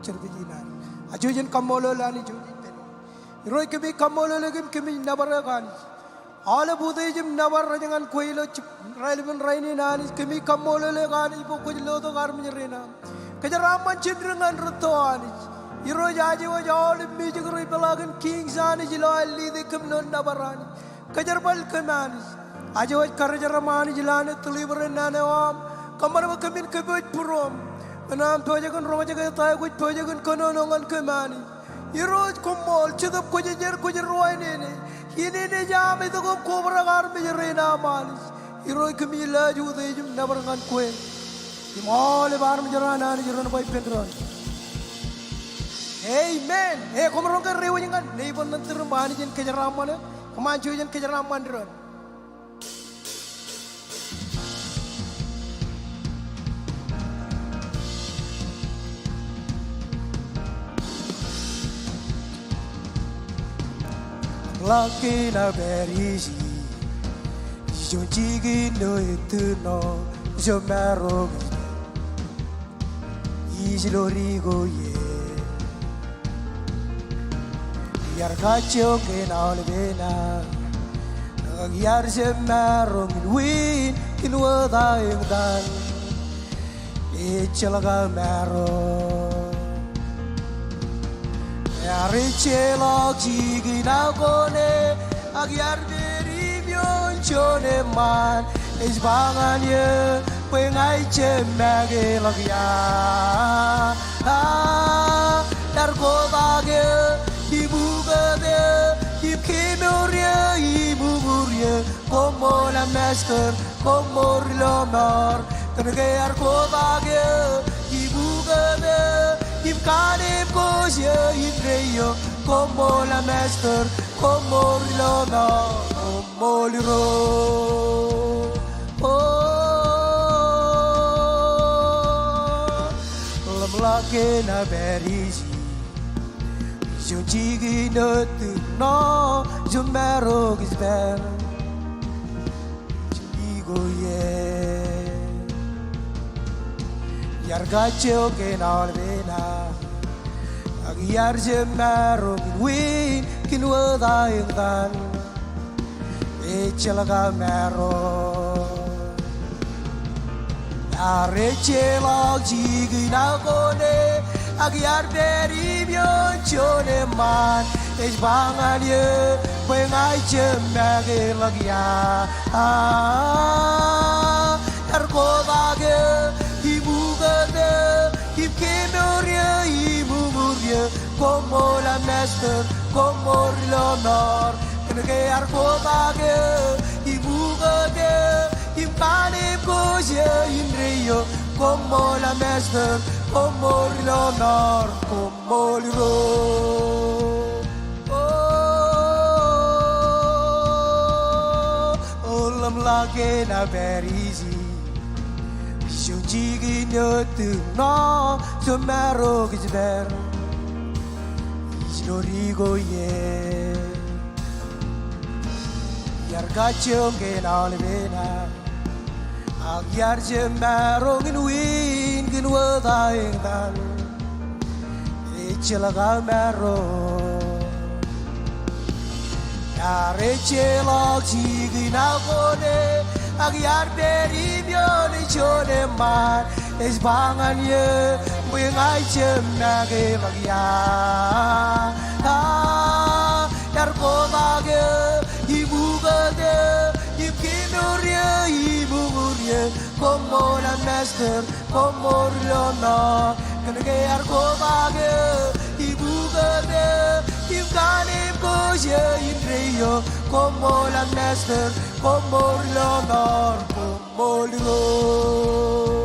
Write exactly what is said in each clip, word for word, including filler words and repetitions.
Jerbal in Anij. Ak jej kaṃṃoolol Anij. Irooj kōmij kaṃṃoolol eok im kōmij nōbar eok Anij. Aolep utiej im nōbar rej ñan kwe ilo raelepen rainin Anij, kōmij kaṃṃoolol eok Anij bwe kwōj lotok armej rein aṃ. Kōjeraaṃṃan jān dik ñan rūtto Anij. Irooj aje wōj aolep mejān rej peḷaakin Kings Anij ilo aer lead e kōm ilo nōbar Anij. Kōjerbal kōm Anij. Aje wōj karijeram Anij ilo an deliverance naan eo aṃ. Kōṃṃan bwe kōmin kōpooj būruōm. Kōn aṃ pojak in roñjake ta eo kwōj pojak in kōnono ñan kōm Anij. Irooj koṃṃool, Jetōb Kwōjarjar, kwōj ruwainene. Inene ej aṃ itok im kobrak armej rein aṃ Anij. Irooj kōmij lewōj utiej im nōbar ñan kwe. Im aolep armej ro an Anij ren ba ippān doon, amen. E, koṃ roñ ke reiwōj ñan neighbor ṇe eo im ba Anij en kōjeraaṃṃan eok. Kōṃṃan jouj im kōjeraaṃṃan doon. Ḷak kein aō pād ijin, ij juon jikin eo etūṇo, jemaroñ ij lodik ko ie. Iar kajjioñ kein aolepen aō, ak iar jemaroñ in win kōn wōt aō eñtaan. Ejjeḷọk aō maroñ. Iar ejjeḷọk jikin aō kone, ak iar pād im iioon juon eṃṃaan. Ej ba ñan eō, bwe ña ij jab make ḷọk ia. Iar kotak eō, im ukōt eō, im kemour eō, im uññūr eō. Koṃṃool aō Master, koṃṃool ri lọmọọr. Kōnke iar kotak eō, im ukōt eō, im kanemkwōj eō indeeo. Koṃṃool aō Master, koṃṃool ri lọmọọr. Koṃṃool Irooj. O, ḷōmṇak kein aō pād ijin, ij juon jikin eo etūṇo, jemaroñ ij pād. Ij lodik ko ie. Iar kajjioñ kein aolepen aō, ak iar jemaroñ in win kōn wōt aō eñtaan. Ejjeḷọk aō maroñ. Iar ejjeḷọk jikin aō kone, ak iar pād im iioon juon eṃṃaan. Ej ba ñan eō, bwe ña ij jab make ḷọk ia. Iar kotak eō, im ukōt eō, im kemour eō, im uññūr eō. Koṃṃool aō Master, koṃṃool ri lọmọọr. Kōnke iar kotak eō, im ukōt eō, im kanemkwōj eō indeeo. Koṃṃool aō Master, koṃṃool ri lọmọọr. Koṃṃool Irooj. O, o, ḷōmṇak kein aō pād ijin, ij juon jikin eo etūṇo, jemaroñ ij pād. Ij lodik ko ie. Iar kajjioñ kein aolepen aō, ak iar jemaroñ in win kōn wōt aō eñtaan. Ejjeḷọk aō maroñ. Iar ejjeḷọk jikin aō kone, ak iar pād im iioon juon eṃṃaan. Ej ba ñan eō, bwe ña ij jab make ḷọk ia. Iar kotak eō, im ukōt eō, im kemour eō, im uññūr eō. Koṃṃool aō Master, koṃṃool ri lọmọọr. Kōnke iar kotak eō, im ukōt eō, im kanemkwōj eō indeeo. Koṃṃool aō Master, koṃṃool ri lọmọọr. Koṃṃool Irooj.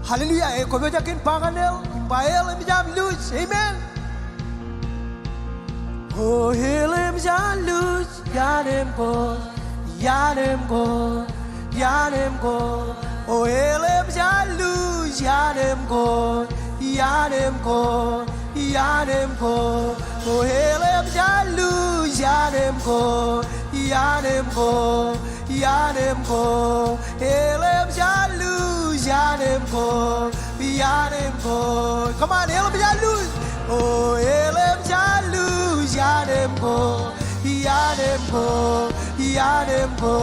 Hallelujah. E, kwōpojak in ba ñan hell, im ba hell eṃōj aṃ luuj. Amen. O hell eṃōj aṃ luuj, iaan eṃ koot, iaan eṃ koot, iaan eṃ koot. O hell eṃōj aṃ luuj, iaan eṃ koot, iaan eṃ koot, iaan eṃ koot. O hell eṃōj aṃ luuj, iaan eṃ koot, iaan eṃ koot, Ianem ko, elōñ jar lewōj, ianem ko, ianem ko. Come on, elōñ jar lewōj. O, elōñ jar lewōj, ianem ko, ianem ko, ianem ko.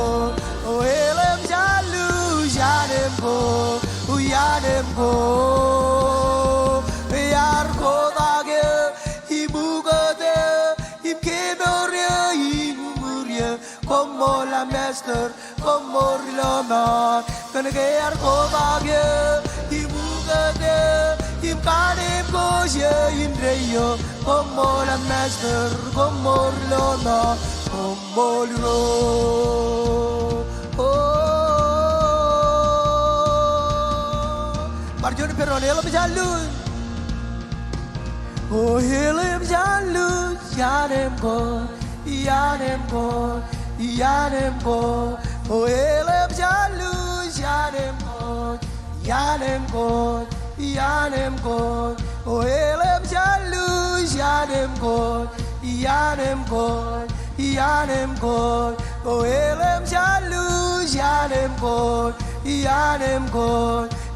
O, elōñ jar lewōj, ianem ko, ianem ko. Iar kotak eō, im ukōt eō, im kemour eō, im uñūr eō. Koṃṃool aṃ Master, koṃṃool ilo ṃaan. Kōnke iar kotak eō, im ukōt eō, im kanemkwōj eō indeeo. Koṃṃool aṃ Master, koṃṃool ilo ṃaan. Koṃṃool Irooj. O. Bar juon pād doon, elōñ jar lewōj. O, elōñ jar lewōj, ianem ko, ianem ko, ianem ko. O, elōñ jar lewōj, ianem ko, ianem ko, ianem ko. O, elōñ jar lewōj, ianem ko, ianem ko, ianem ko. O, elōñ jar lewōj, ianem ko, ianem ko,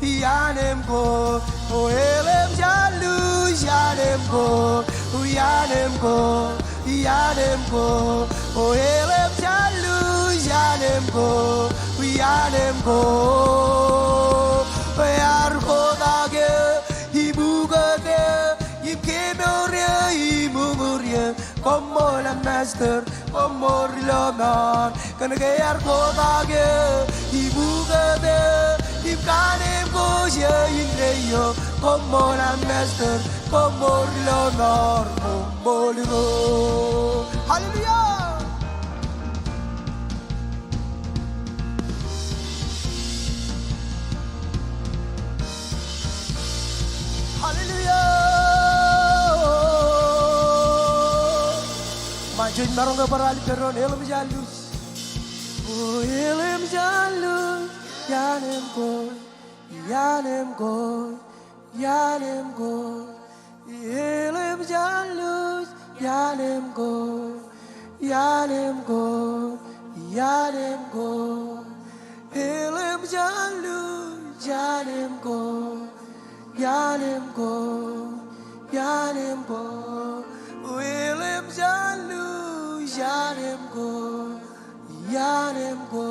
ianem ko. O, elōñ jar lewōj, ianem ko, ianem ko, ianem ko. O, elōñ jar lewōj, ianem ko, ianem ko. Iar kotak eō, im ukōt eō, im kemour eō, im uñūr eō. Koṃṃool aṃ Master, koṃṃool ilo ṃaan. Kōnke iar kotak eō, im ukōt eō, im kanemkwōj eō indeeo. Koṃṃool aṃ Master, koṃṃool ilo ṃaan. Koṃṃool Irooj. Hallelujah. Hallelujah. Ṃaan, jej maroñ ke bar alin pād doon, elōñ jar lewōj. O, elōñ jar lewōj, ianem ko, ianem ko, ianem ko. Elōñ jar lewōj, ianem ko, ianem ko, ianem ko. Elōñ jar lewōj, ianem ko, ianem ko, ianem ko. Elōñ jar lewōj, ianem ko, ianem ko.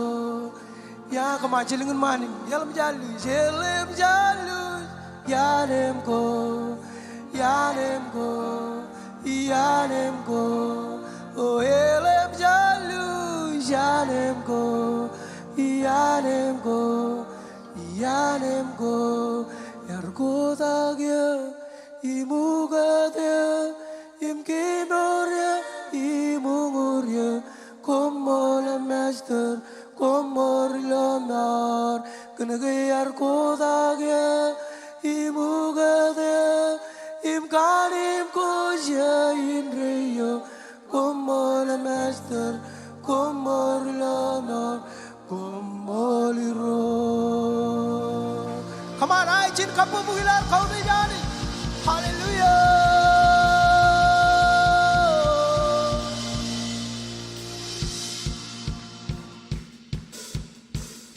Ia, come on, jilkintok ṃaan in. Elōñ jar lewōj, elōñ jar lewōj, ianem ko, ianem ko, ianem ko. O, elōñ jar lewōj, ianem ko, ianem ko, ianem ko. Iar kotak eō, im ukōt eō, im kemour eō, im uñūr eō. Koṃṃool aṃ Master, koṃṃool ilo ṃaan. Kōnke iar kotak eō, im ukōt eō, im kanemkwōj eō indeeo. Koṃṃool aṃ Master, koṃṃool ilo ṃaan. Koṃṃool Irooj. Come on, ij jino kabbokbok ilo ad kautiej Anij. Hallelujah.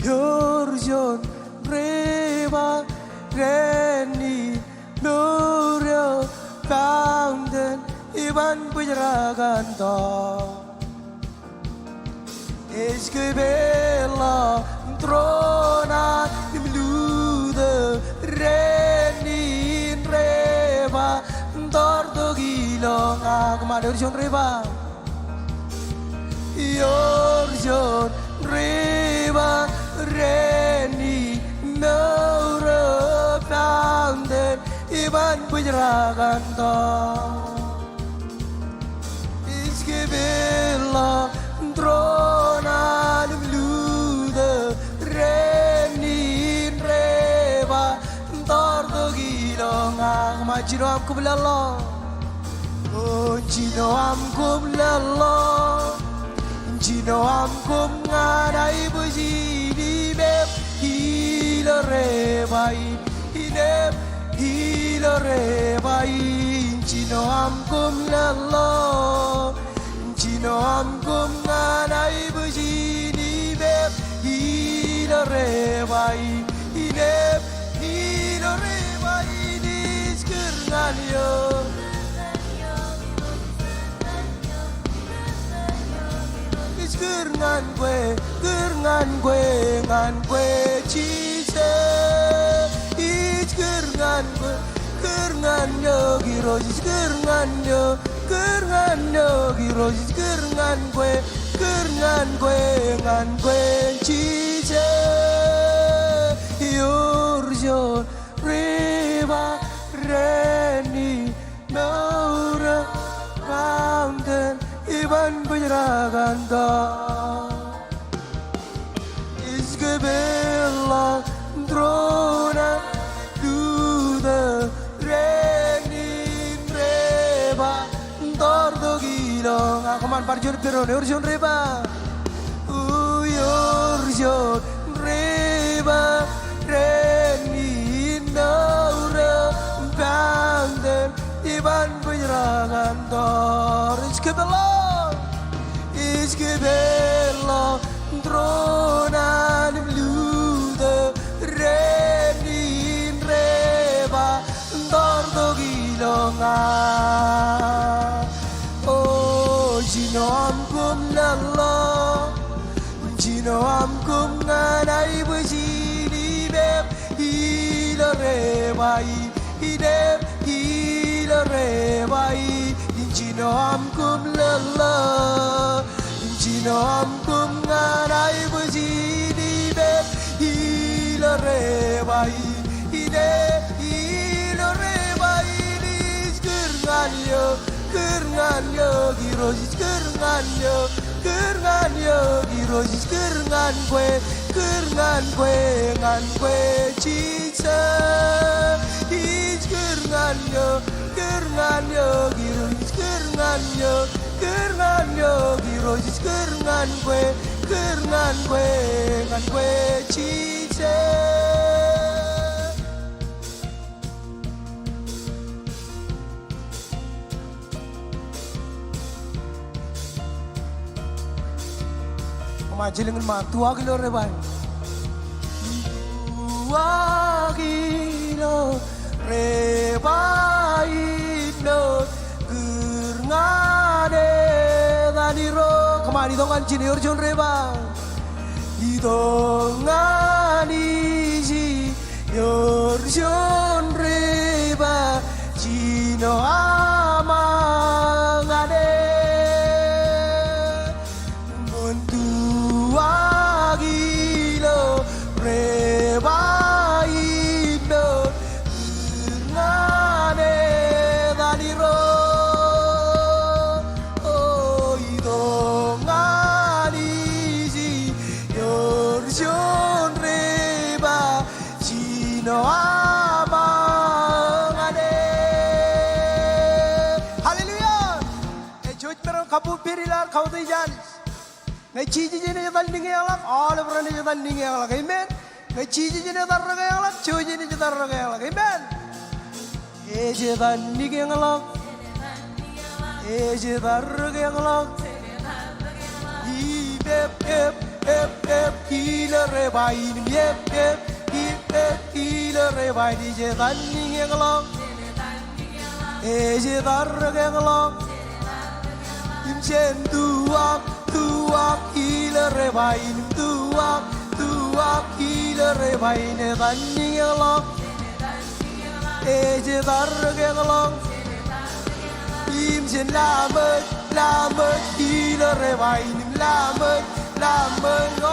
Ewōr juon river dān in mour eo, fountain iban bwijrākantok. Ej kōpeḷḷọk tōre in im lutōk dān in, river in tōrtok ilowaan ña. Come on, ewōr juon river. Ewōr juon river dān in mour eo, fountain iban bwijrākantok. Ej kōpeḷḷọk tōre in im lutōk dān in, river in tōrtok ilowaan ña. Come on, jino aṃ kōmleḷḷọk. O, jino aṃ kōmleḷḷọk. Jino aṃ koṃ ñan aibwijin im ep ilo river in, im ep ilo river in. Jino aṃ kōmleḷḷọk. Jino aṃ koṃ ñan aibwijin im ep Ilo rebain, ilo rebain ij kūr ñan eok. Ij kūr ñan kwe, kūr ñan kwe, ñan kwe Jisōs. Ij kūr ñan kwe, kūr ñan eok Irooj, ij kūr ñan eok. Kūr ñan eok Irooj, ij kūr ñan kwe, kūr ñan kwe, ñan kwe Jisōs. Ewōr juon riba dān in mour eo bañten iban bōjrak an tọọr. Ij kōpeḷḷọk tūroon an lutō dān in riba tọọrtok ilọk. A, come on, bar juon pedoñ, ewōr juon riba. Ewōr juon riba dān in mour eo bañten iban bōjrak an tọọr. Ij kōpeḷḷọk, ij kōpeḷḷọk tūroon an im lutō dān in riba tọọrtok ilọk ñan. O, jino aṃ koṃ leḷḷọk, jino aṃ koṃ ñan aiboojin im ep ilo rebain, im ep ilo rebain, jino aṃ koṃ leḷḷọk, jino aṃ koṃ ñan aiboojin im ep ilo rebain, im ep ilo rebain, ij kūr ñan eok, kūr ñan eok Irooj, ij kūr ñan eok, kūr ñan eok Irooj, ij kūr ñan kwe, kūr ñan kwe, ñan kwe Jisōs. Ij kūr ñan eok, kūr ñan eok Irooj, ij kūr ñan eok, kūr ñan eok Irooj, ij kūr ñan kwe, kūr ñan kwe, ñan kwe Jisōs. Come on, jilkinḷọk, tuwak ilo rebain. Tuwak ilo rebain eo, kūr ñan etan Irooj. Come on, itok ñan ijin, ewōr juon riba. Itok ñan ijin, ewōr juon riba, jino aṃ ñan e. Ṃool, tuwak ilo rebain eo, kūr ñan etan Irooj. O, itok ñan ijin, ewōr juon riba, jino aṃ ñan e. Hallelujah. Ej juon maroñ kabbokbok ilo ad kautiej Anij. Ñe Jisōs enaaj etal niñeḷọk, aolep ren ej etal niñeḷọk. Amen. Ñe Jisōs enaaj etal rūkkeḷọk, jouj enaaj etal rūkkeḷọk. Amen. Ej etal niñeḷọk. Ej etal rūkkeḷọk. Im ep, ep, ep, ep, ilo rebain, im ep, ep, im ep, ilo rebain, ej etal niñeḷọk. Ej etal rūkkeḷọk. Im jen tuwak, tuwak ilo rebain, im tuwak, tuwak ilo rebain, etal niñeḷọk. Ej etal rūkkeḷọk. Im jen laṃōj, laṃōj ilo rebain, im laṃōj, laṃōj. O,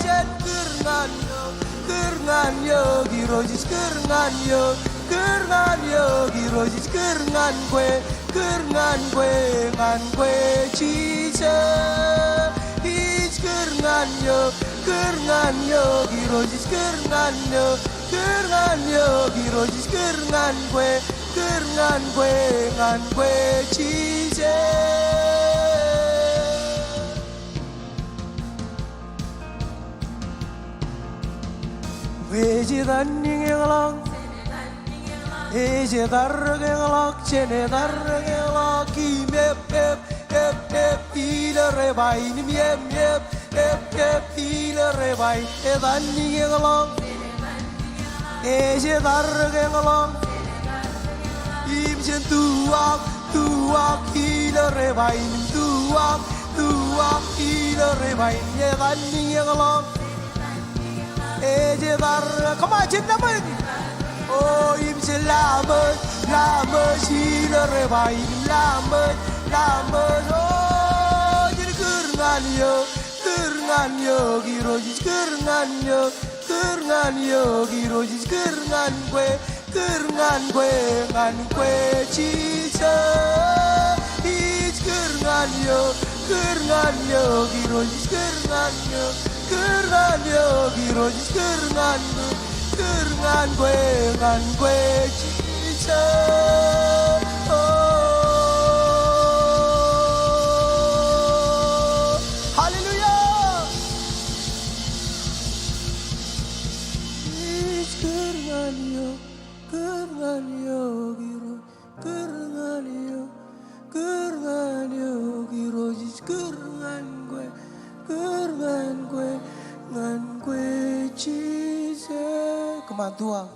jen kūr ñan eok, kūr ñan eok Irooj, ij kūr ñan eok, kūr ñan eok Irooj, ij kūr ñan kwe, kūr ñan kwe, ñan kwe Jisōs. Ij kūr ñan eok, kūr ñan eok Irooj, ij kūr ñan eok, kūr ñan eok Irooj, ij kūr ñan kwe, kūr ñan kwe, ñan kwe Jisōs. Ej etal niñeḷọk. Ej etal rūkkeḷọk, jen etal rūkkeḷọk, im ep, ep, ep, ep, ilo rebain, im ep, ep, Kōpkōp ilo rebain, etan iñeñḷọk. Ej etarrōk eñḷọk. Im jen tuwak, tuwak ilo rebain, tuwak, tuwak ilo rebain, etan iñeñḷọk. Ej etarrōk, come on, jen laṃōj. O, im jen laṃōj, laṃōj ilo rebain, laṃōj, laṃōj. O, jen kūr ñan eok, kūr ñan eok Irooj, kūr ñan eok, kūr ñan eok Irooj, kūr ñan kwe, kūr ñan kwe, ñan kwe Jisōs. Ij kūr ñan eok, kūr ñan eok Irooj, kūr ñan eok, kūr ñan eok Irooj, kūr ñan kwe, kūr ñan kwe, ñan kwe Jisōs. O, hallelujah. Ij kūr ñan eok, kūr ñan eok Irooj, kūr ñan eok, kūr ñan eok Irooj, ij kūr ñan kwe, kūr ñan kwe, ñan kwe Jisōs. Come on, tuwak.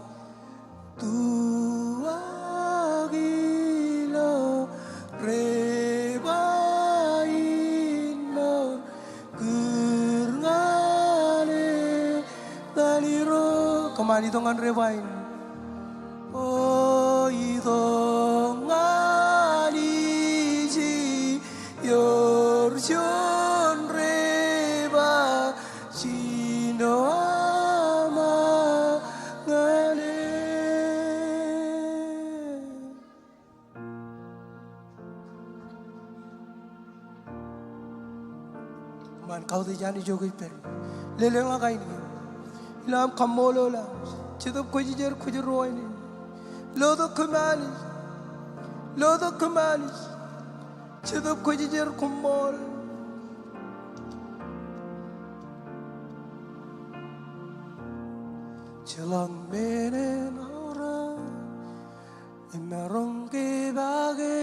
Tuwak ilo rebain mour, kūr ñan etan Irooj. Come on, itok ñan rebain. O, itok ñan ij iior juon rebain jino ama ñan e. Come on, kautiej Anij ijo kwōj pād ie. Lelōñḷọk ainikien. Ilo aṃ kaṃṃoolol Anij. Jetōb Kwōjarjar, kwōj ruwainene. Lotok kōm Anij. Lotok kōm Anij. Jetōb Kwōjarjar, koṃṃool. Jeḷak men eṇ aorōk, imaroñ ke pake,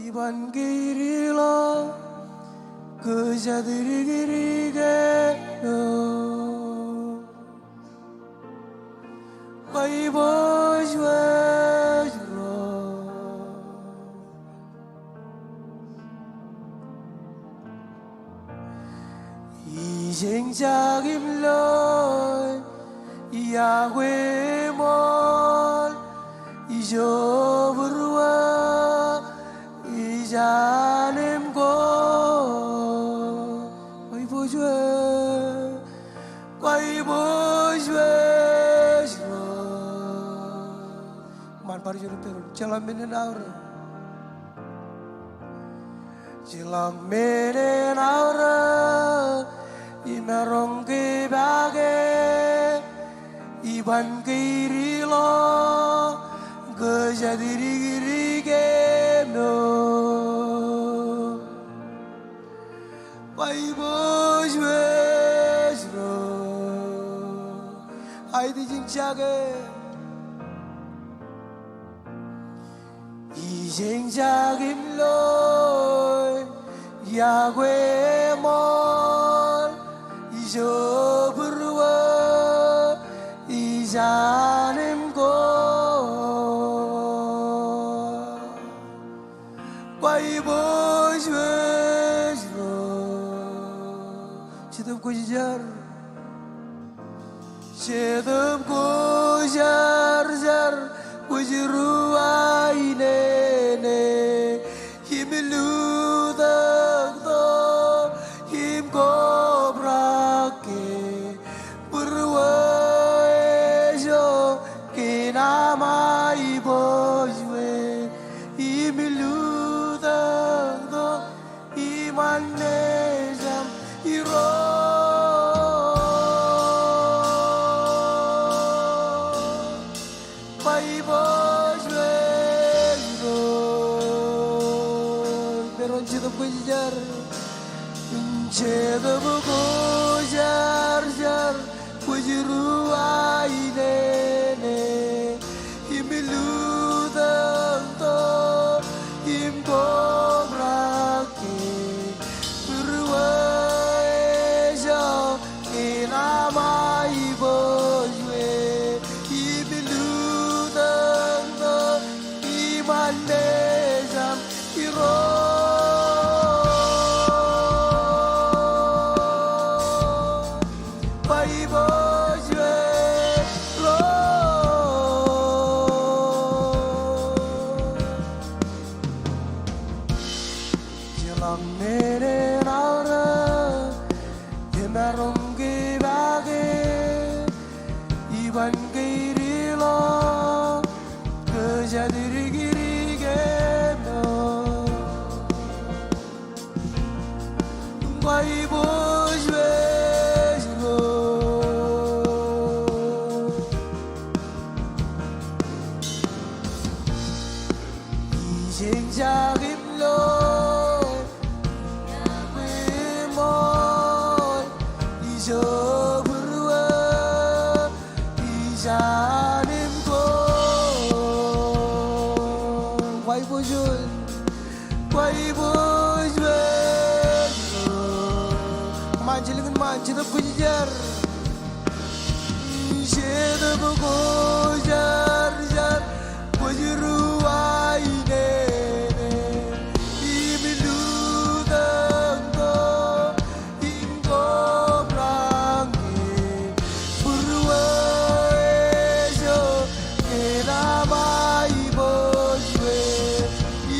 iban ke ri ḷọk, kōjatdikdik eṇ eok. Kwōj pojwōj ro. Ij eñjake im loe, iọkwe eṃool, ijo būruō, ij an im ko. Kwōj pojwōj. Kwōj pojwōj ro. Come on, bar juon ippān doon. Jeḷak men eṇ aorōk. Jeḷak men eṇ aorōk. Imaroñ ke pake. Iban ke ri ḷọk. Kōjatdikdik eṇ eok. Kwōj pojwōj ro. Aet ijin jake. Ij eñjake im loe, iọkwe eṃool, ijo būruō, ij an im ko. Kwōj pojwōj ro. Jetōb Kwōjarjar. Jetōb Kwōjarjar, kwōj ruwainene, im lutōktok, im kobrak ke, būruō eo, kōn aṃ ipojwōj, im lutōktok, iṃaan mejaṃ Irooj. Kwōj pojwōj ro. Maroñ Jetōb Kwōjarjar. Im Jetōb Kwōjarjar, kwōj ruwainene, im lutōktok, im kobrak ke, būruō Irooj, ba iboojo Irooj. Jeḷā menin aorōk, emaroñ ke make, iban ke ilo, kōjatdikdik ijin eo. Ba iboojo Irooj. Ijeñjake im lo, iọkwe im ṃool, ijo būruō, ijañin ko. Ba iboojo, ba iboojo. Kōṃṃan jilkinṃaan, Jetōb Kwōjarjar. Jetōb Kwōjarjar, kwōj ruwainene im lutōñ tok im kobrak ke būruō eo, kōn aṃ aiboojoj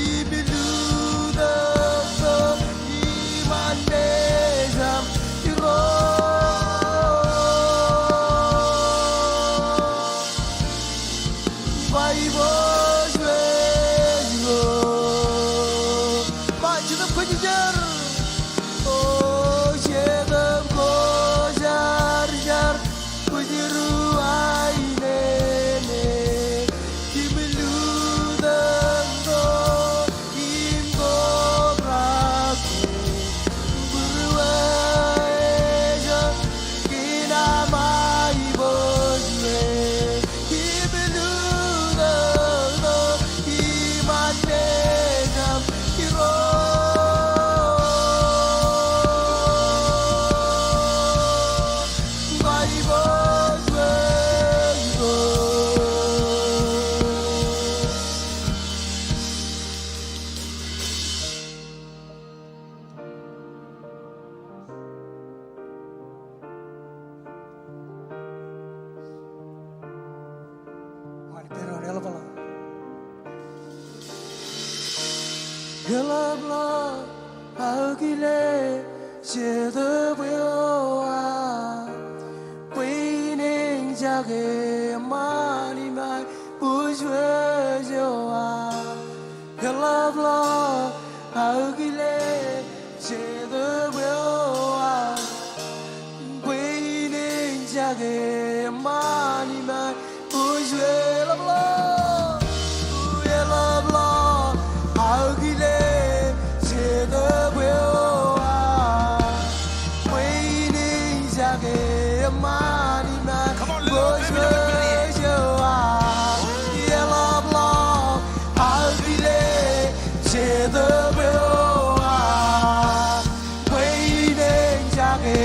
im lutōñ tok iṃaan mejaṃ Irooj. Ba iboojo Irooj. Ba Jetōb Kwōjarjar. O Jetōb Kwōjarjar, kwōj ruwainene im lutōñ tok im kobrak ke būruō eo, kōn aṃ aiboojoj im lutōñ tok iṃaan mejaṃ Irooj. Ba iboojo Irooj. Eḷapḷọk. Eḷapḷọk aō kile Jetōb eo aō, bwe in eñjake eṃṃan im aiboojoj eo aō. Eḷapḷọk aō kile Jetōb eo aō, bwe in eñjake eṃṃan im aiboojoj. Eḷapḷọk, eḷapḷọk aō kile Jetōb eo aō, bwe in eñjake eṃṃan im aiboojoj eo aō. Eḷapḷọk aō kile Jetōb eo aō, bwe in eñjake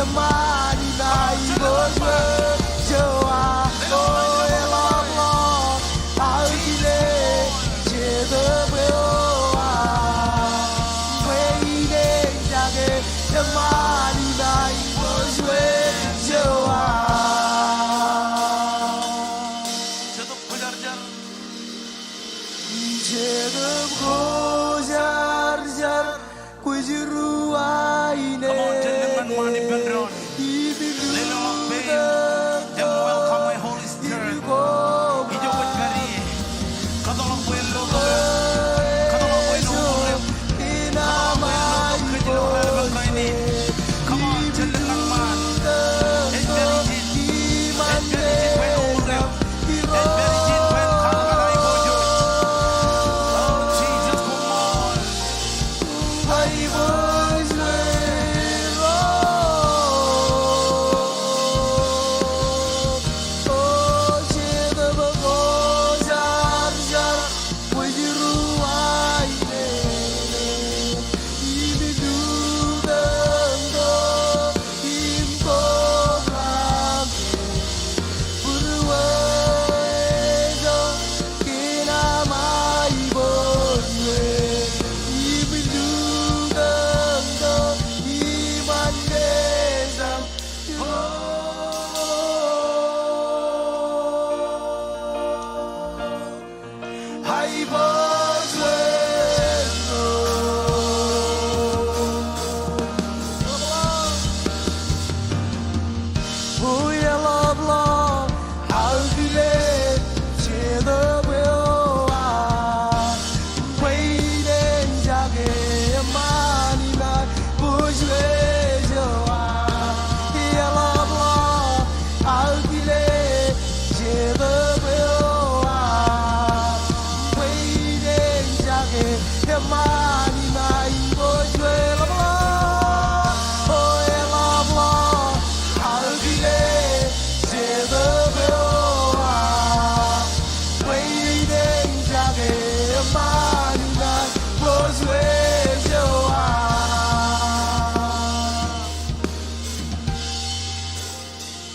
eṃṃan im aiboojoj eo aō. O eḷapḷọk aō kile Jetōb eo aō, bwe in eñjake eṃṃan im aiboojoj eo aō. Jetōb Kwōjarjar. Jetōb Kwōjarjar, kwōj ruwainene. Come on, tell them, man, man, ippān doon. Im lutōñ tok im kobrak ke būruō eo, kōn aṃ aiboojoj im lutōñ tok iṃaan mejaṃ Irooj.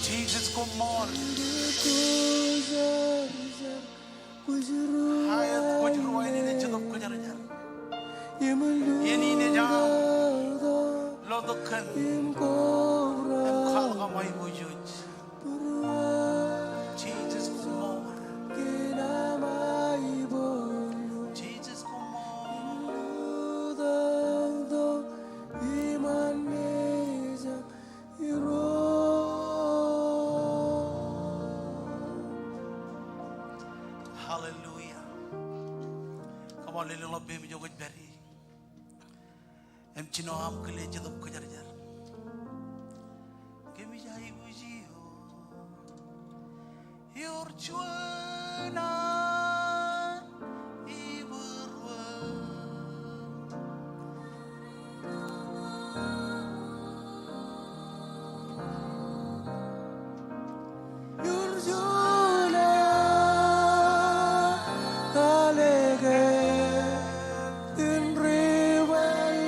Jesus, koṃṃool. Aet kwōj ruwainene Jetōb Kwōjarjar. Iien in ej aṃ lotok kōn im kwaḷọk aṃ aiboojoj. Jesus, koṃṃool. Jesus, koṃṃool. Hallelujah. Come on, lelōñḷọk peiṃ ijo kwōj pād ie im jino aṃ kile Jetōb Kwōjarjar. Kōmij aikuj eok. Ewōr juon an ibūruō. Ewōr juon an aleke in ri-bwilōñ.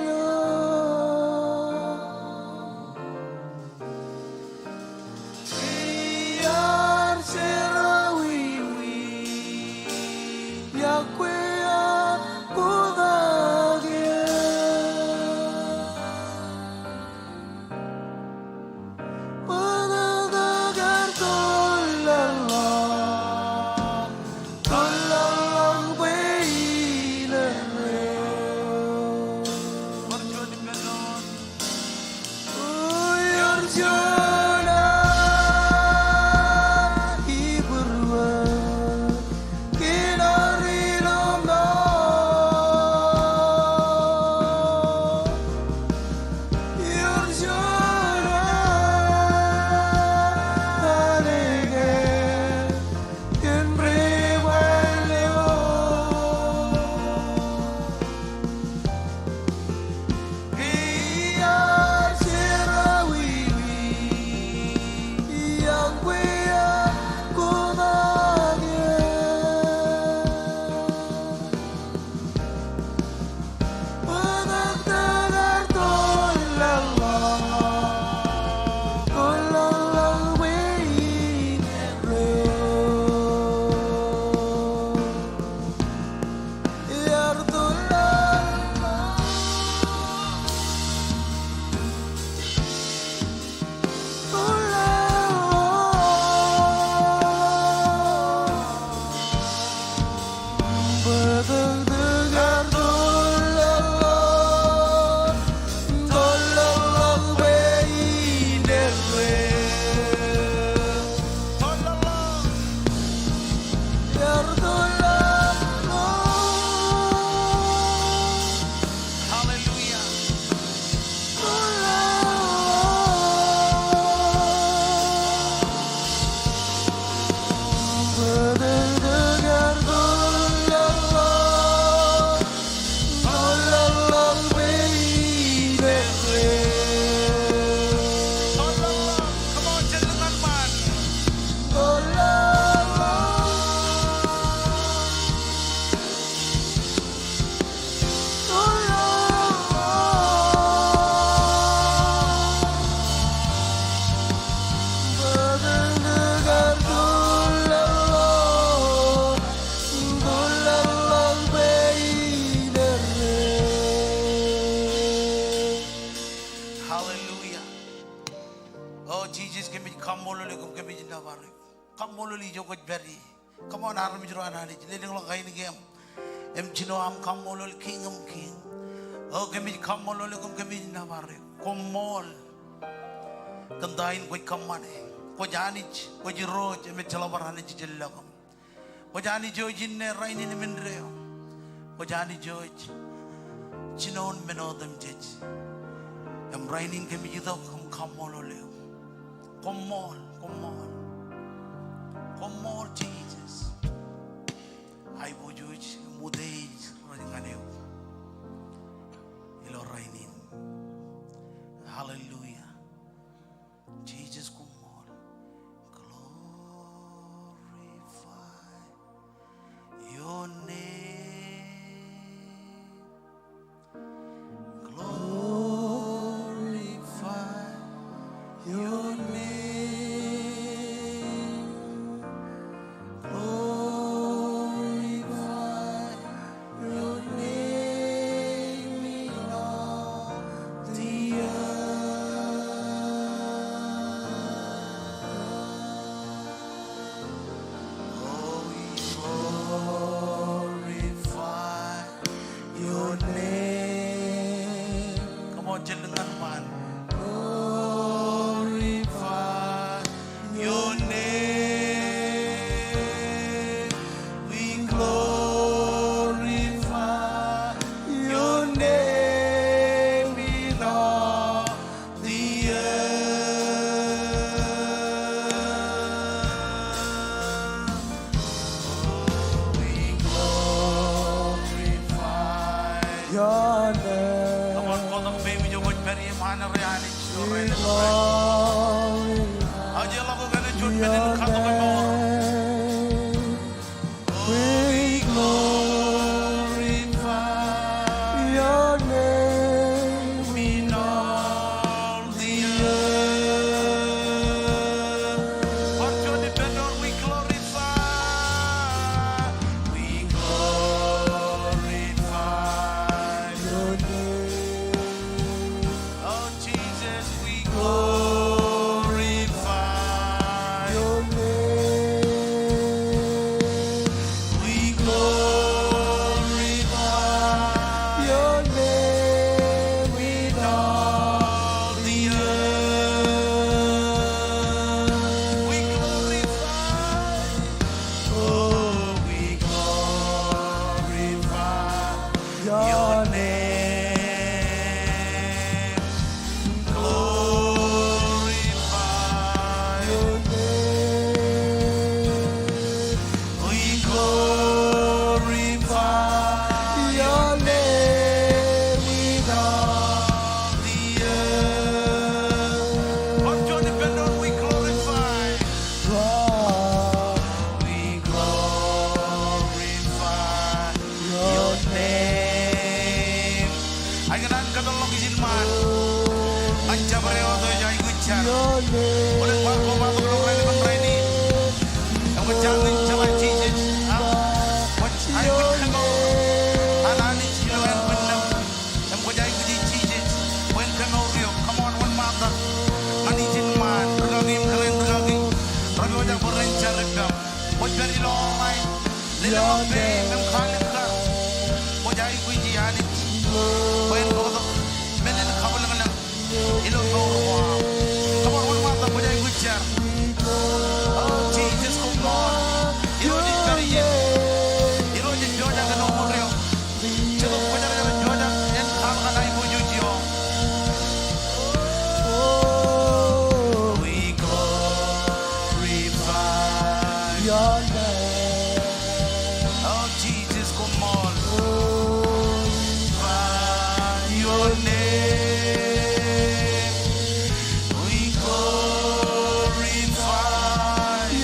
Hallelujah. Hallelujah. O Jisōs, kōmij kaṃṃoolol eok im kōmij nōbar eok. Kaṃṃoolol ijo kwōj pād ie. Come on, armej ro an Anij, lelōñḷọk ainikieṃ im jino aṃ kaṃṃoolol Kiiñ in kiiñ. O kōmij kaṃṃoolol eok im kōmij nōbar eok. Koṃṃool kōn ta in kwōj kōṃṃane. Kwōj Anij, kwōj Irooj im ejjeḷọk bar Anij jān lọkūṃ. Kwōj Anij eo ej inne, rainin im indeeo. Kwōj Anij eo ej jinoin men otemjej. Im rainin kōmij itok im kaṃṃoolol eok. Koṃṃool, koṃṃool. Koṃṃool Jisōs. Aiboojoj im utiej rej ñan eok. Come on, kotak peiṃ ijo kwōj pād ie ṃaan ro Anij ilo rainin. Ajeḷọk eok āinwōt juon men in katok e mour. We glorify your name in all the earth. Bar juon ippān doon, we glorify, we glorify your name. Oh, Jesus, we glorify your name. We glorify your name in all the earth. We glorify, oh, we glorify your name. Glorify your name. We glorify your name in all the earth. Bar juon ippān doon, we glorify. We glorify your name. Ikōṇaan kōtḷọk ijin ṃaan. Ñan jabdewōt eo ej aikuj jar. Bōlen bar kobatok ilo raelep in rainin. Im kwōj jañin jeḷā Jisōs. Kwōj aikuj kōmour an Anij ilo ānbwinnūṃ. Im kwōj aikuji Jisōs bwe en kōmour eok. Come on, wōnṃaantak ñan ijin ṃaan. Rūkaki im kōrā in rūkaki rej pojak bwe ren jar ippaṃ. Kwōj pād ilo online. Lelōñḷọk peiṃ im kalikkar. Kwōj aikuji Anij bwe en bōktok men in kabwilōñlōñ ilo mour ko aṃ. Come on, wōnṃaantak kwōj aikuj jar. Oh, Jisōs koṃṃool. Irooj ej pād iien. Irooj ej pojak ilo mour eo. Jetōb Kwōjarjar ej pojak en kwaḷọk an aiboojoj ioṃ. We glorify your name. Oh, Jesus, koṃṃool. Glorify your name. We glorify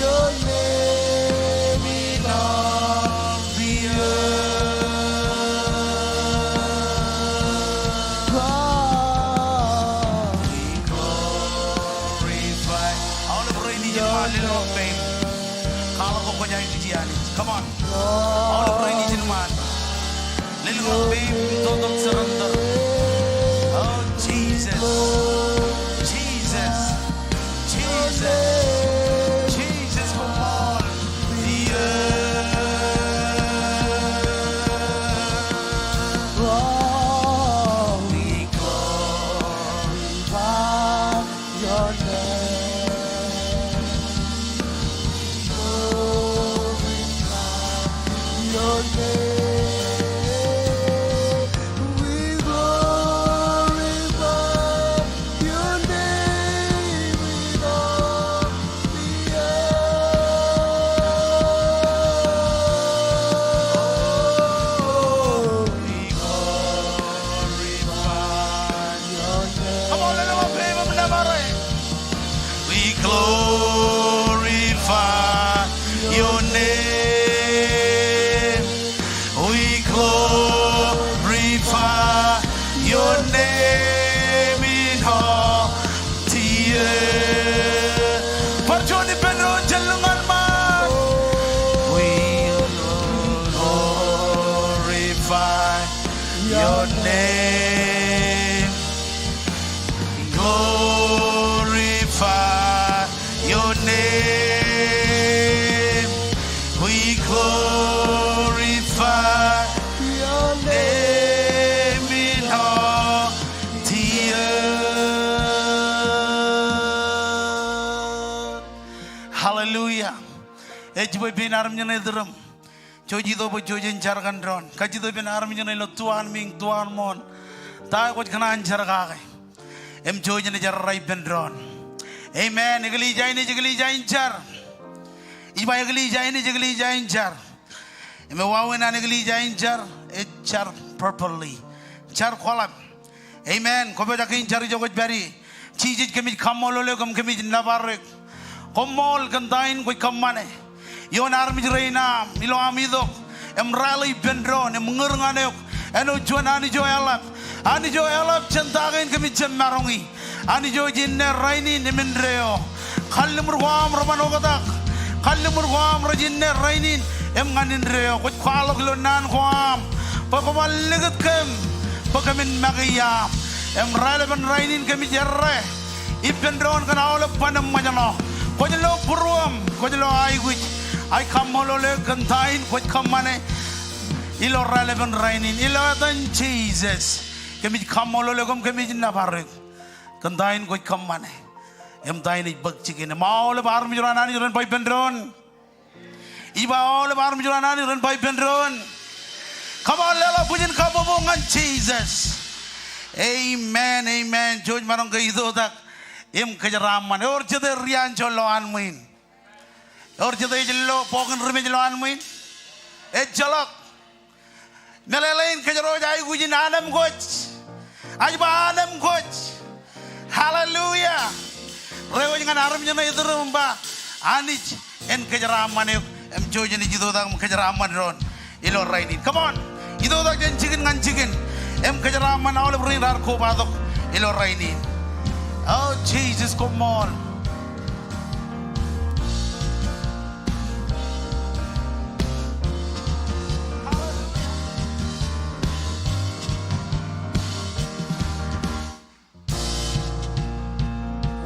your name in all the earth. God, we glorify. Aolep rein ijin ṃaan, lelōñḷọk peiṃ. Kwaḷọk bwe kwōj aikuji Anij. Come on. Aolep rein ijin ṃaan. Lelōñḷọk peiṃ im total surrender. Oh, Jesus. Jesus. Jesus. Jesus, koṃṃool. The earth. We glorify your name. Glorify your name. We glorify your name in all the earth. Oh, we glorify Come on, lelōñḷọk peiṃ im nōbar e. We glorify your name. We glorify your name in all the earth. Bar juon ippān doon, jen lōñ ñan ṃaan. We glorify your name. Glorify your name. We glorify your name in all the earth. Hallelujah. Ej bwe pein armej ṇe iturūṃ. Jouj itok bwe jouj jen jar kōn doon. Kajjitōk ippān armej ṇe ilo tuwaan meeting, tuwaan ṃool. Ta eo kwōj kōṇaan jar kake im jouj jen jar ippān doon. Amen. Eklejia in ej eklejia in jar. Ij ba eklejia in ej eklejia in jar. Im ewāween an eklejia in jar, ej jar properly. jar kwaḷọk. Amen. Kwōpojak in jar ijo kwōj pād ie. Jisōs, kōmij kaṃṃoolol eok im kōmij nōbar eok. Koṃṃool kōn ta in kwōj kōṃṃane ioon armej rein aṃ ilo aṃ itok im rally ippān doon im ñūr ñan eok āinwōt juon Anij eo eḷap. Anij eo eḷap jān ta kein kōmij jab maroñi. Anij eo ej inne, rainin im indeeo. Kalliṃur ko aṃ reban oktak. Kalliṃur ko aṃ rej inne, rainin im ñan indeeo. Kwōj kwaḷọk ilo naan ko aṃ bwe kwō bar likūt kōm bwe kōmin make iaam. Im raelepen rainin kōmij errā ippān doon kōn aolep ban im ṃōjṇọ. Kwōj lo būruōm, kwōj lo aikuj. Ij kaṃṃoolol eok kōn ta in kwōj kōṃṃane ilo raelepen rainin ilo etan Jisōs. Kōmij kaṃṃoolol eok im kōmij nōbar eok kōn ta in kwōj kōṃṃane im ta in ej bōk jikin. Im aolep armej ro an Anij ren ba ippān doon. Ij ba aolep armej ro an Anij ren ba ippān doon. Come on, leḷọk bwijin kabbokbok ñan Jisōs. Amen, amen. Jouj maroñ ke itoitak im kōjeraaṃṃan. Ewōr jete ri anjọ lowaan ṃwiin? Ewōr jete ej lo bọkin rimej lowaan ṃwiin? Ejjeḷọk. Meḷeḷein kōjro ej aikuj in anemkwōj. Ij ba anemkwōj. Hallelujah. Reiwōj ñan armej ṇe iturūṃ im ba, Anij en kōjeraaṃṃan eok. Im jouj im itoitak im kōjeraaṃṃan doon ilo rainin. Come on. Itoitak jān jikin ñan jikin im kōjeraaṃṃan aolep rein raar kobatok ilo rainin. O Jisōs, koṃṃool.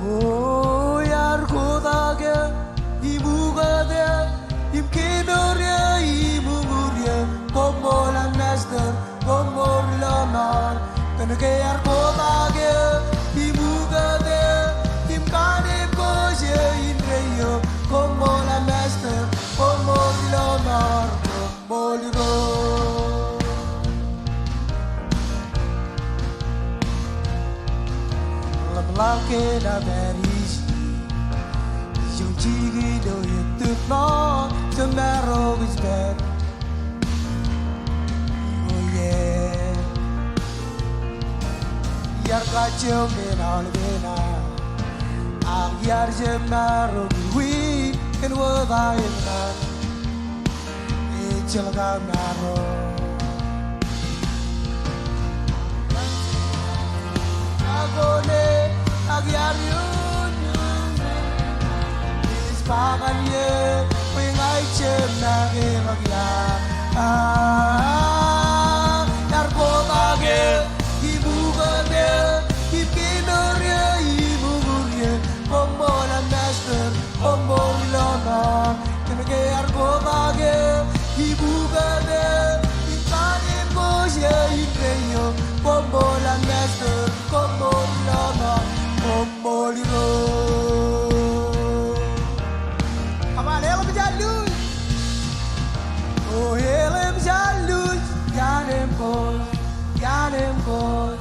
O iar kotak eō, im ukōt eō, im kemewōr eō, im uññūr eō, koṃṃool aṃ Master, koṃṃool ri lọmọọr. Kōnke iar kotak eō, im ukōt eō, im kanemkwōj eō indeeo, koṃṃool aṃ Master, koṃṃool ri lọmọọr. Ṃool Irooj. Ḷapḷap ke ṇa pād ijin, ijo jikin eo ettōr ṇe, jemaroñ ej pād. Eo ie. Iar kajjioñ men aolepen aō, ak iar jemaroñ wi kōn wōt aō eṃṃan. Ejjeḷọk aō maroñ. Ak kōn e, ak iar iuun. Ej ba ñan eō, bwe ña ij jab make ḷọk ia. A, iar kotak eō, im ukōt eō, im kemewōr eō, im uññūr eō, koṃṃool aṃ Master, koṃṃool ri lọmọọr. Kōnke iar kotak eō, im ukōt eō, im kanemkwōj eō indeeo, koṃṃool aṃ Master, koṃṃool ri lọmọọr, koṃṃool Irooj. Come on, eḷap jar luuj. O eḷap jar luuj, ianemkwōj, ianemkwōj,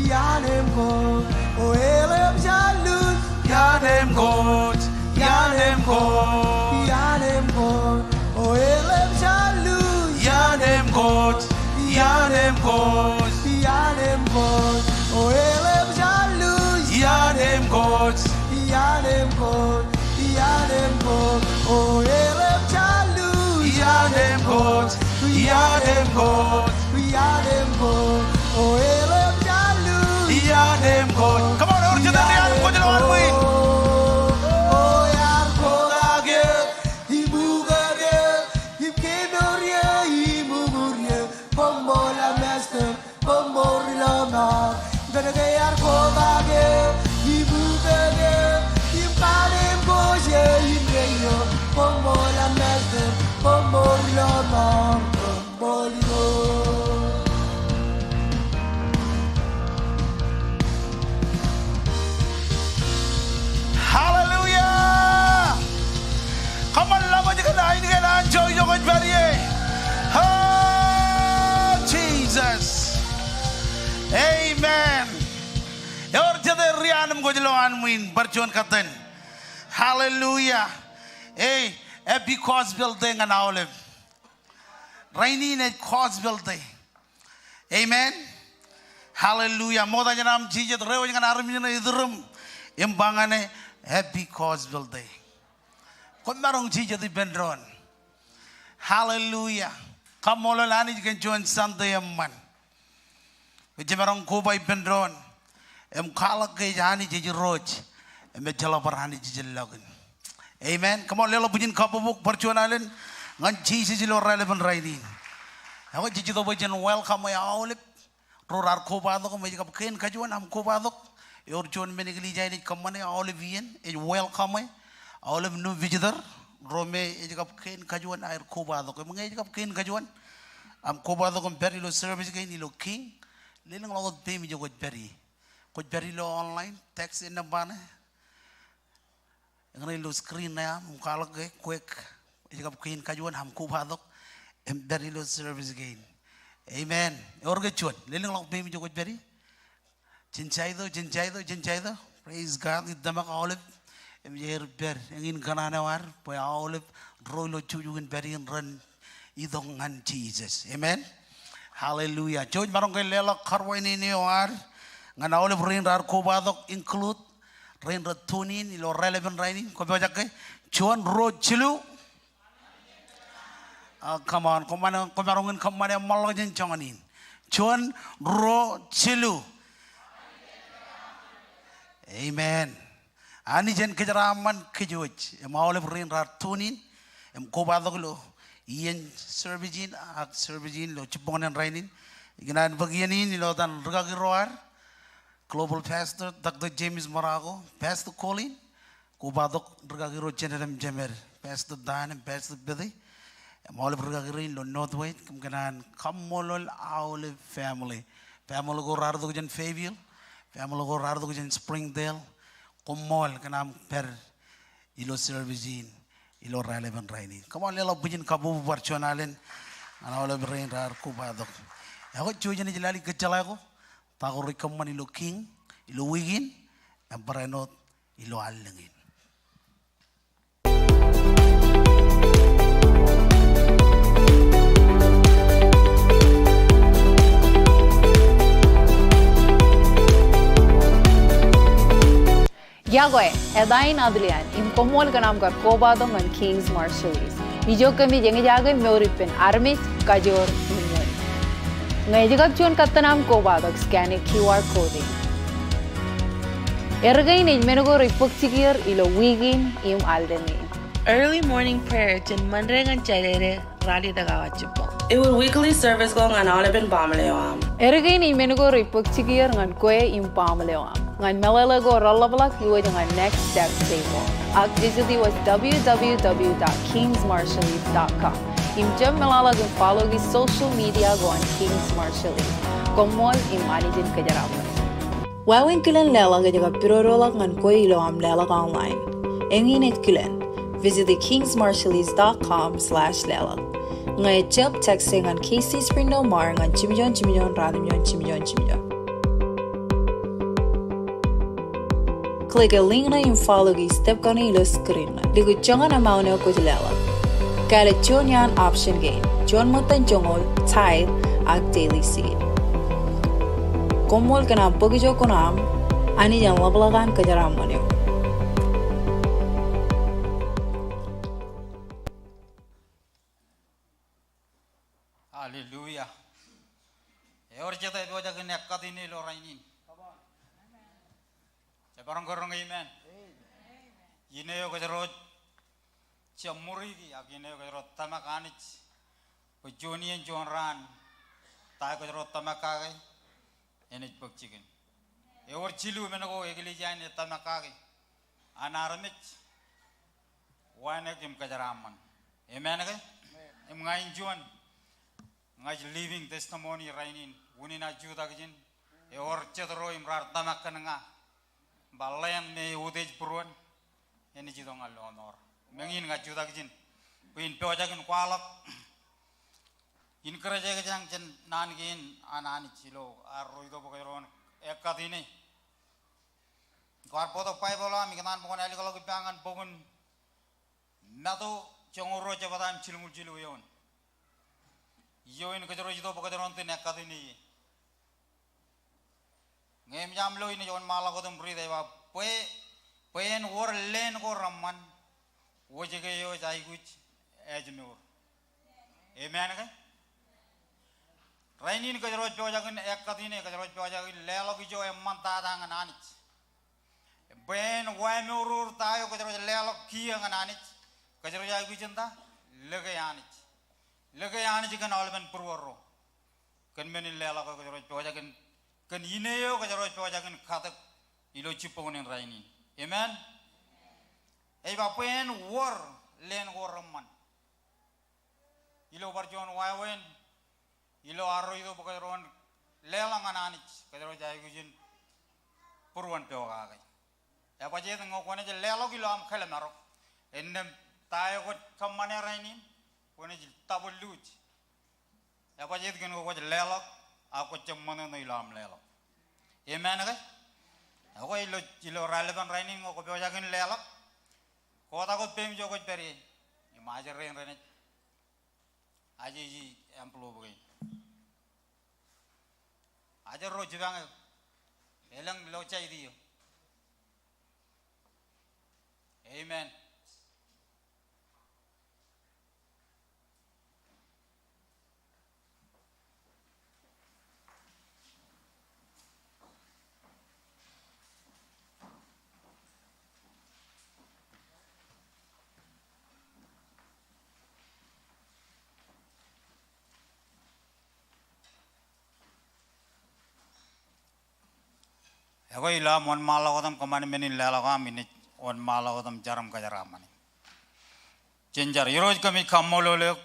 ianemkwōj. O eḷap jar luuj, ianemkwōj, ianemkwōj, ianemkwōj. O eḷap jar luuj, ianemkwōj, ianemkwōj, ianemkwōj. O eḷap jar luuj, ianemkwōj, ianemkwōj, ianemkwōj. O eḷap jar luuj, ianemkwōj, ianemkwōj, ianemkwōj. O eḷap jar luuj, ianemkwōj. Come on, ewōr jete ri-ianemkwōj lowaan ṃwiin? O iar kotak eō, im ukōt eō, im kemewōr eō, im uññūr eō, koṃṃool aṃ Master, koṃṃool ri lọmọọr. Kōnke iar kotak eō, im ukōt eō, im kanemkwōj eō indeeo, koṃṃool aṃ Master, koṃṃool ri lọmọọr, koṃṃool Irooj. Hallelujah. Come on, ḷapḷọk kōn ainikien anjọ ijo kwōj pād ie. O Jisōs. Amen. Ewōr jete ri-ianemkwōj lowaan ṃwiin, bar juon katten. Hallelujah. Hey, happy Gospel Day ñan aolep. Rainin ej Gospel Day. Amen. Hallelujah. Ṃokta jān aṃ jijet, reiwōj ñan armej ṇe iturūṃ im ba ñan e, Happy Gospel Day. Koṃ maroñ jijet ippān doon. Hallelujah. Kaṃṃoolol Anij kōn juon Sunday eṃṃan. Ej jemaroñ koba ippān doon im kwaḷọk ke ej Anij ej Irooj im ejjeḷọk bar Anij ijellọkin. Amen. Come on, leḷọk bwijin kabbokbok bar juon alen ñan Jisōs ilo raelepen rainin. Ekwe jej itok bwe jen welcome e aolep ro raar kobatok im ej kab kein kajuon aṃ kobatok. Ewōr juon men eklejia in ej kōṃṃane aolep iien, ej welcome e aolep new visitor ro me ej kab kein kajuon aer kobatok. Im ñe ej kab kein kajuon aṃ kobatok im pād ilo service kein ilo King, lelōñḷọk wōt peiṃ ijo kwōj pād ie. Kwōj pād ilo online, text e nōṃba ṇe. Eñin ilo screen ṇe aṃ, im kwaḷọk ke kwōj, ej kab kein kajuon aṃ kobatok im pād ilo service kein. Amen. Ewōr ke juon, lelōñḷọk peiṃ ijo kwōj pād ie. Jen jaito, jen jaito, jen jaito. Praise God. Ij tōmak aolep im ej aer pād. Eñin kōṇaan eo ad bwe aolep ro ilo jukjuk in pād in ren itok ñan Jisōs. Amen. Hallelujah. Jouj maroñ ke leḷọk karuwainene eo ad ñan aolep rein raar kobatok, include rein rej tune in ilo raelepen rainin. Kwō pojak ke? Juon, ruo, jilu. Ah, come on. Koṃ maroñ, koṃ maroñ in kōṃṃane ṃōḷḷọk jān joñan in. Juon, ruo, jilu. Amen. Anij en kōjeraaṃṃan kōj wōj im aolep rein raar tune in im kobatok ilo iien service in ak service in ilo jibboñōn rainin. Ikōṇaan bōk iien in ilo etan rūkaki ro ad, Global Pastor Doctor James Morako, Pastor Colin, kobatok rūkaki ro jemed im jemed, Pastor Dan im Pastor Betty, im aolep rūkaki rein ilo Northwest, kōm kōṇaan kaṃṃoolol aolep family. Family ko raar itok jān Fayetteville, family ko raar itok jān Springdale, koṃṃool kōn aṃ pād ilo service in ilo raelepen rainin. Come on, leḷọk bwijin kabbokbok bar juon alen ñan aolep rein raar kobatok. Ekwe, jouj im ej lale kōjjeḷā ko ta ko rej kōṃṃan ilo King ilo wiik in, im barāinwōt ilo allōñ in. Iọkwe, eta in Adrian, im koṃṃool kōn aṃ kar kobatok ñan King's Marshallese. Ijo kōmij eñjake mour ippān armej, kajoor im wōt. Ñe ej kab juon kōttan aṃ kobatok, scan e Q R code in. Erkein ej men ko rej bōk jikier ilo wiik in im allōñ in. Early morning prayer jān Monday ñan Saturday, ralitōk awa jibboñ. Ewōr weekly service ko ñan aolepen baaṃle eo aṃ. Erkein ej men ko rej bōk jikier ñan kwe im baaṃle eo aṃ. Ñan meḷeḷe ko reḷapḷọk, iwōj ñan Next Step table. Ak visit iwōj W W W dot kings marshallese dot com. Im jab meḷọkḷọk im follow e social media ko an King's Marshallese. Koṃṃool im Anij en kōjeraaṃṃan. Wāween kilen leḷọk ej kab pidodoḷọk ñan kwe ilo aṃ leḷọk online. Eñin ej kilen. Visit e kings marshallese dot com slash leḷọk. Ñe ejjab, text e ñan K C Springdale Mar ñan jimjuon jimjuon ratimjuon jimjuon jimjuon. Click e link ṇe im follow e step kaṇe ilo screen ṇe. Likūt joñan amount eo kwōj leḷọk. Kāālōt juon iaan option kein. Juon ṃōttan joñoul, tithe, ak daily seed. Koṃṃool kōn aṃ bōk ijo kuṇaaṃ, Anij en ḷapḷọk an kōjeraaṃṃan eok. Hallelujah. Ewōr jet epojak in ekkat ine ilo rainin? Jemaroñ ke roñ amen? Ine eo kōjro jab ṃuriiki, ak ine eo kōjro tōmak Anij bwe juon iien juon raan, ta eo kōjro tōmak kake, enaaj bōk jikin. Ewōr jilu men ko eklejia in ej tōmak kake an armej wānōk im kōjeraaṃṃan. Amen ke? Im ña in juon, ña ij living testimony rainin, unin aō jutak ijin. Ewōr jet ro im raar tōmak kōn ña, ba land me eutiej būruon, enaaj itok ñan lọmọọr. Im eñin ña jutak ijin bwe in pojak in kwaḷọk in kōrā jekjān jān naan kein an Anij ilo arro ito bwe kōjro en ekkat ine. Kwaar bōktok Baibōḷ eo aṃ, ikōṇaan bwe kwōn ālikḷọk ippa ñan bok in Matu joñoul ruo jebta im jilñuul jilu eoon. Ijo in kōjro ito bwe kōjro en ekkat ine ie. Ñe eṃōj aṃ lo inej wōnṃaanḷọk wōt im riit ej ba bwe, bwe en wōr leen ko reṃṃan wōjke eo ej aikuj ājmour. Amen ke? Rainin kōjro ej pojak in ekkatine, kōjro ej pojak in leḷọk ijo eṃṃantata ñan Anij. Bwe en wāmour ta eo kōjro ej leḷọk kiiō ñan Anij, kōjro ej aikuj in ta? Lōke Anij. Lōke Anij kōn aolepen būruorro. Kōn men in leḷọk eo kōjro ej pojak in, kōn ine eo kōjro ej pojak in katak ilo jibboñōn in rainin. Amen. Ej ba bwe en wōr leen ko reṃṃan. Ilo bar juon wāween, ilo arro itok bwe kōjro en leḷọk ñan Anij, kōjro ej aikuj in būruon pokake. Ebajjeet ñe kwōnaaj leḷọk ilo aṃ kōḷmānḷọk, innām ta eo kwōj kōṃṃane rainin, kwōnaaj double luuj. Ebajjeet kōn ke kwōj leḷọk, ak kwōj jab ṃōṇōṇō ilo aṃ leḷọk. Amen ke? Ekwe ilo, ilo raelepen rainin ñe kwō pojak in leḷọk, kotak wōt peiṃ ijo kwōj pād ie. Im ajri rein renaaj ajeje envelope kein. Ajri ro jipañ eo. Elōñ lo jaid eo. Amen. Ekwe ilo aṃ wōnṃaanḷọk wōt im kōṃṃan men in leḷọk aṃ, inej wōnṃaanḷọk wōt im jar im kōjeraaṃṃan. Jen jar. Irooj, kōmij kaṃṃoolol eok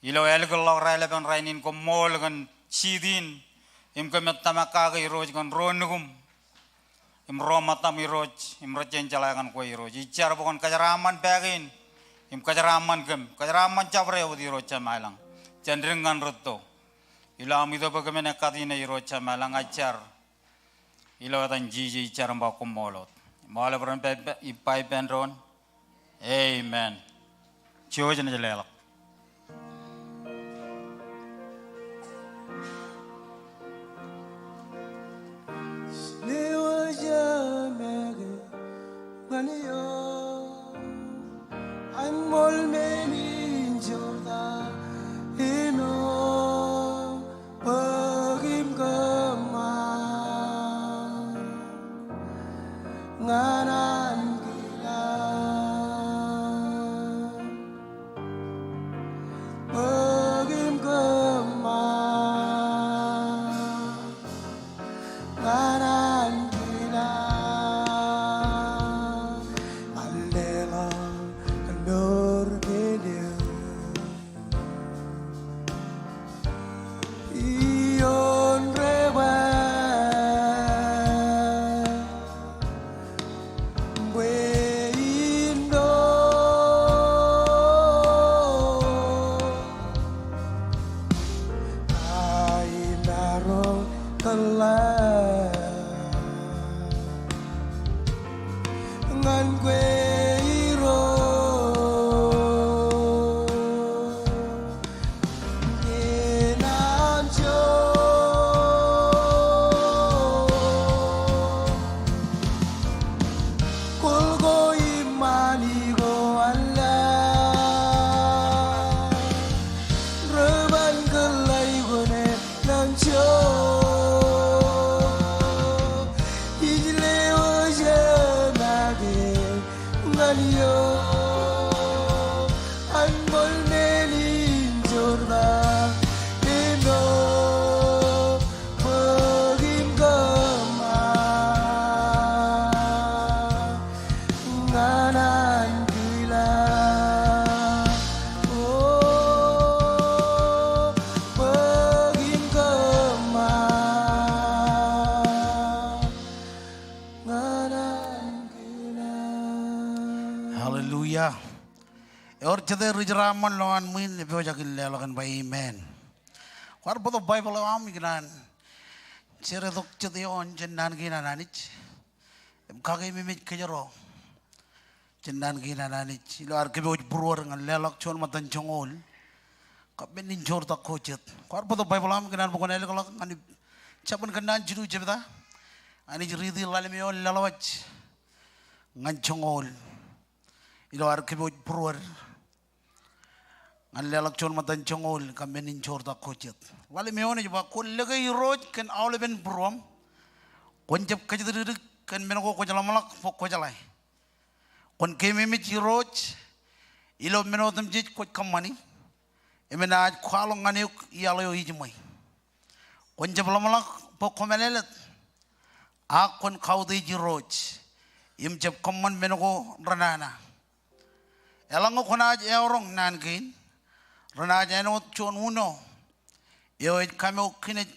ilo ālikḷọk raelepen rainin, koṃṃool kōn jitin im kōmij tōmak kake Irooj kōn ro nukuṃ im ro ṃōttaṃ Irooj, im rej jañin jeḷā kōn kwe Irooj. Ij jar bwe kwōn kōjeraaṃṃan pā kein im kōjeraaṃṃan kōm, kōjeraaṃṃan jabdewōt Irooj Jemem ilañ. Jān dik ñan rūtto. Ilo aṃ itok bwe kōmin ekkatine Irooj Jemem ilañ, ij jar. Ilo etan Jisōs ij jar im ba koṃṃool wōt. Im aolep ren ba, ippa ippān doon, amen. Jouj, enaaj leḷọk. Bōk im kōṃṃan ñan ankilaan. Bōk im kōṃṃan ñan ankilaan. Alleluia, kōnoor men eo. Ioon rebwāāl bwe in doon aō maroñ kōḷḷā ñan kwe Irooj. Ñan anjọ kwōl ko im ṃani ko allaḷ. Rej ban kōḷḷā eo kwōnaaj naan jo. Ij lewōj make ñan eok. An ṃool men in jorrā eo. Bōk im kōṃṃan ñan ankilaan. O, bōk im kōṃṃan ñan ankilaan. Hallelujah. Ewōr jete ri jeraaṃṃan lowaan ṃwiin epojak in leḷọk en ba amen. Kwaar bōktok Baibōḷ eo aṃ ikōṇaan share tok jet ioon jān naan kein an Anij. Im kakeememej kōjro jān naan kein an Anij ilo ad kōpooj būruod ñan leḷọk juon ṃōttan joñoul kab men in joortak ko jet. Kwaar bōktok Baibōḷ aṃ ikōṇaan bwe kwōn ālikḷọk ñan jabōn Kōnnaan jilu jebta. Anij riiti ḷalem eo en leḷọk wōj ñan joñoul ilo ad kōpooj būruod ñan leḷọk juon ṃōttan joñoul kab men in joortak ko jet. Ḷalem eo en ej ba, kwōn lōke Irooj kōn aolepen būruōṃ. Kwōn jab kōjatdikdik kōn men ko kwōj ḷōmṇak bwe kwō jeḷā. Kwōn keememej Irooj ilo men otemjej kwōj kōṃṃani, im enaaj kwaḷọk ñan eok iaḷ eo ejiṃwe. Kwōn jab ḷōmṇak bwe kwō mālōtlōt, ak kwōn kautiej Irooj im jab kōṃṃan men ko renana. Eḷaññe kwōnaaj eoroñ naan kein, renaaj āinwōt juon uno eo ej kamour kinej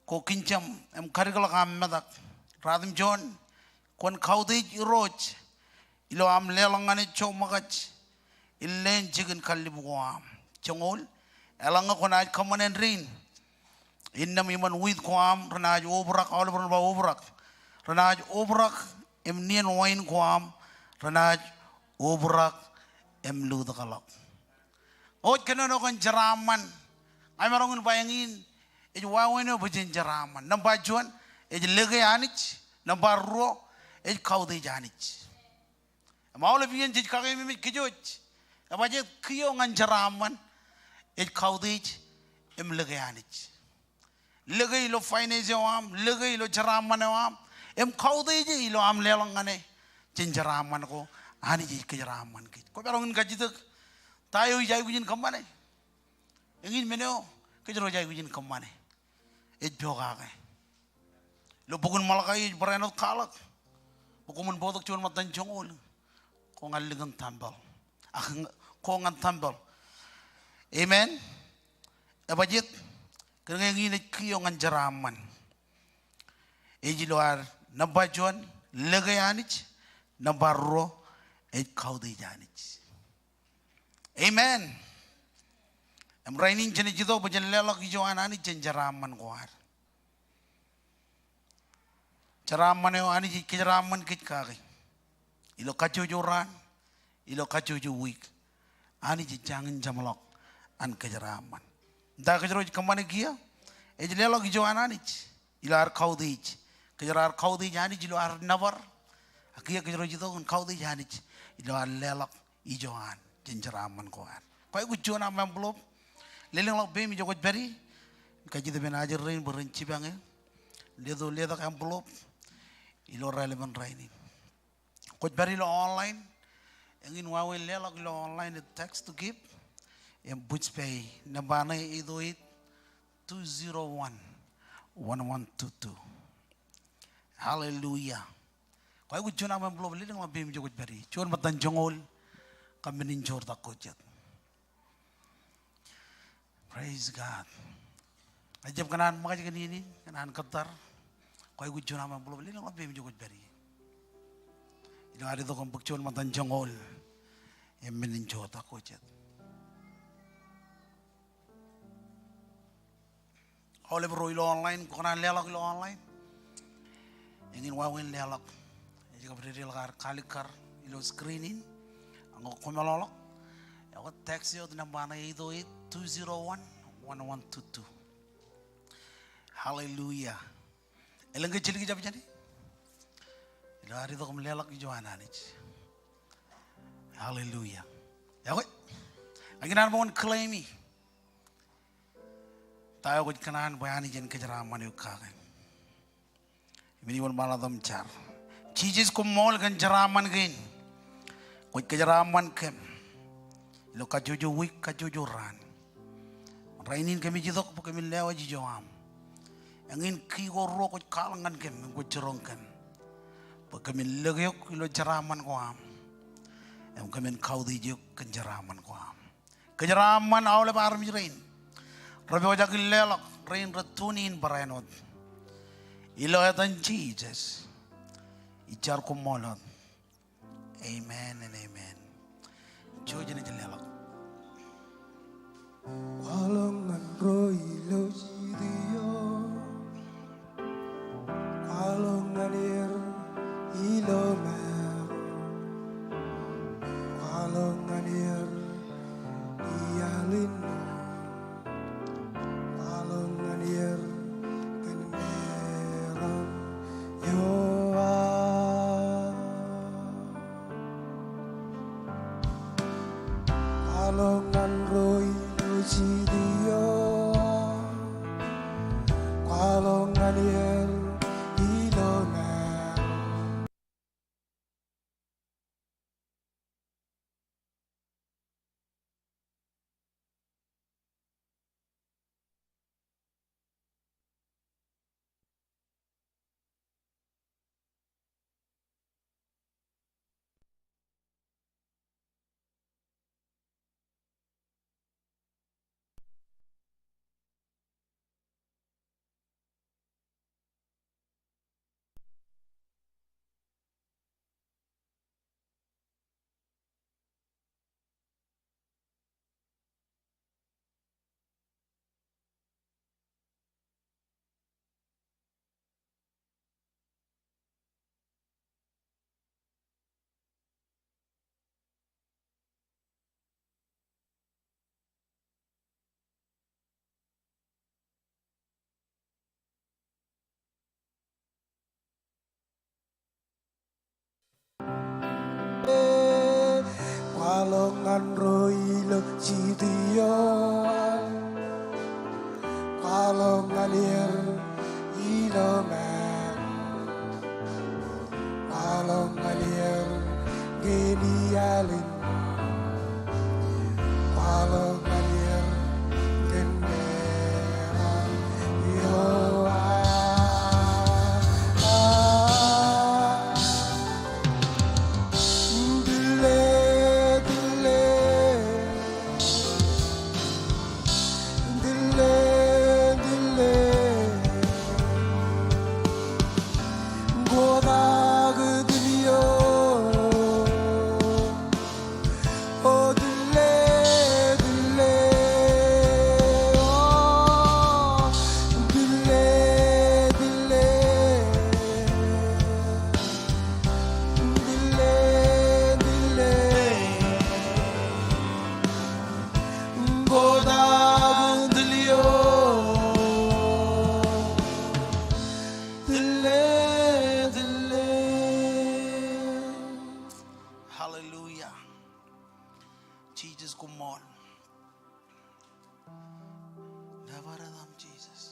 ko kinjam im kadikḷọk aṃ metak. Ratimjuon, kwōn kautiej Irooj ilo aṃ leḷọk ñan e joṃōkaj in leen jikin kallib ko aṃ. Joñoul, eḷaññe kwōnaaj kōṃṃan āindein, innām iṃōn wiit ko aṃ renaaj obrak, aolep ren ba obrak, renaaj obrak, im nien wain ko aṃ renaaj obrak im lutōkḷọk. Kwōj kōnono kōn jeraaṃṃan. Ña imaroñ in ba eñin ej wāween eo bwe jen jeraaṃṃan. Nōṃba juon, ej lōke Anij. Nōṃba ruo, ej kautiej Anij. Im aolep iien jej kakeememej kōj wōj, ebajjeet kiiō ñan jeraaṃṃan, ej kautiej im lōke Anij. Lōke ilo finance eo aṃ, lōke ilo jeraaṃṃan eo aṃ, im kautiej e ilo aṃ leḷọk ñan e jān jeraaṃṃan ko. Anij ej kōjeraaṃṃan kōj. Kwōmaroñ in kajjitōk ta eo ij aikuj in kōṃṃane. Eñin men eo kōjro ej aikuj in kōṃṃane. Ej pokake. Ilo bok in Malakai ej barāinwōt kwaḷọk bwe koṃwin bōktok juon ṃōttan joñoul ko ñan likin tempel. Ak ko ñan tempel. Amen. Ebajjeet, kōnke eñin ej kiiō ñan jeraaṃṃan. Ej ilo ad, nōṃba juon, lōke Anij, nōṃba ruo, ej kautiej Anij. Amen. Im rainin jenaaj itok bwe jen leḷọk ijo an Anij jān jeraaṃṃan ko ad. Jeraaṃṃan eo Anij ej kōjeraaṃṃan kōj kake. Ilo kajjojo raan, ilo kajjojo wiik, Anij ej jañin jeṃḷọk an kōjeraaṃṃan. Im ta kōjro ej kōṃṃane kiiō? Ej leḷọk ijo an Anij ilo ad kautiej. Kōjro ar kautiej Anij ilo ad nōbar. Ak kiiō kōjro ej itok in kautiej Anij ilo ad leḷọk ijo an jān jeraaṃṃan ko ad. Kwōj aikuj juon aṃ envelope. Lelōñḷọk peiṃ ijo kwōj pād ie. Kajjitōk ippān ajri rein bwe ren jipañ e. Leto letok envelope ilo raelepen rainin. Kwōj pād ilo online, eñin wāween leḷọk ilo online ej text to give. Im Buj Pay, nōṃba ṇe eight oh eight, two zero one, one one two two. Hallelujah. Kwōj aikuj juon aṃ envelope, lelōñḷọk peiṃ ijo kwōj pād ie. Juon ṃōttan joñoul kab men in joortak ko jet. Praise God. Ij jab kōṇaan ṃōkaj kōn iien in, kōṇaan kōttar. Kwōj aikuj juon aṃ envelope, lelōñḷọk peiṃ ijo kwōj pād ie. Ilo ad itok im bōk juon ṃōttan joñoul im men in joortak ko jet. Aolep ro ilo online, kwō kōṇaan leḷọk ilo online. Eñin wāween leḷọk. Ej kab dedeḷọk ad kalikkar ilo screen in. Ak ñe kwō meḷọkḷọk, ekwe text e wōt nōṃba ṇe eight oh eight, two zero one, one one two two. Hallelujah. Elōñ ke jidik ijab jāne? Ilo ad itok im leḷọk ijo an Anij. Hallelujah. Ekwe, ikōṇaan bwe kwōn claim e. Ta eo kwōj kōṇaan bwe Anij en kōjeraaṃṃan eok kake? Im ij wōnṃaanḷọk im jar. Jisōs, koṃṃool kōn jeraaṃṃan kein. Kwōj kōjeraaṃṃan kōm ilo kajjojo wiik, kajjojo raan. Rainin kōmij itok bwe kōmin lewōj ijo aṃ. Eñin kiiō ko ruo kwōj kwaḷọk ñan kōm im kwōj jiroñ kōm bwe kōmin lōke eok ilo jeraaṃṃan ko aṃ im kōmin kautiej eok kōn jeraaṃṃan ko aṃ. Kōjeraaṃṃan aolep armej rein rej pojak in leḷọk, rein rej tune in barāinwōt. Ilo etan Jisōs ij jar, koṃṃool wōt. Amen and amen. Jouj im leḷọk. Kwaḷọk ñan ro ilo jidik ioon. Kwaḷọk ñan er ilo maro. Kwaḷọk ñan er iaḷ in ṃool. Kwaḷọk ñan er kōn meram Kwaḷọk ñan ro ilo siti eo an. Kwaḷọk ñan er ilo ñan. Kwaḷọk ñan er kōn iaḷ in. Kwaḷọk ñan er kōn meram eo an. Tōlle, tōlle. Tōlle, tōlle. Kotak tōl eo. O tōlle, tōlle. O tōlle, tōlle. Tōlle, tōlle. Kotak tōl eo. Tōlle, tōlle. Hallelujah. Jesus, koṃṃool. Nōbar etan Jisōs.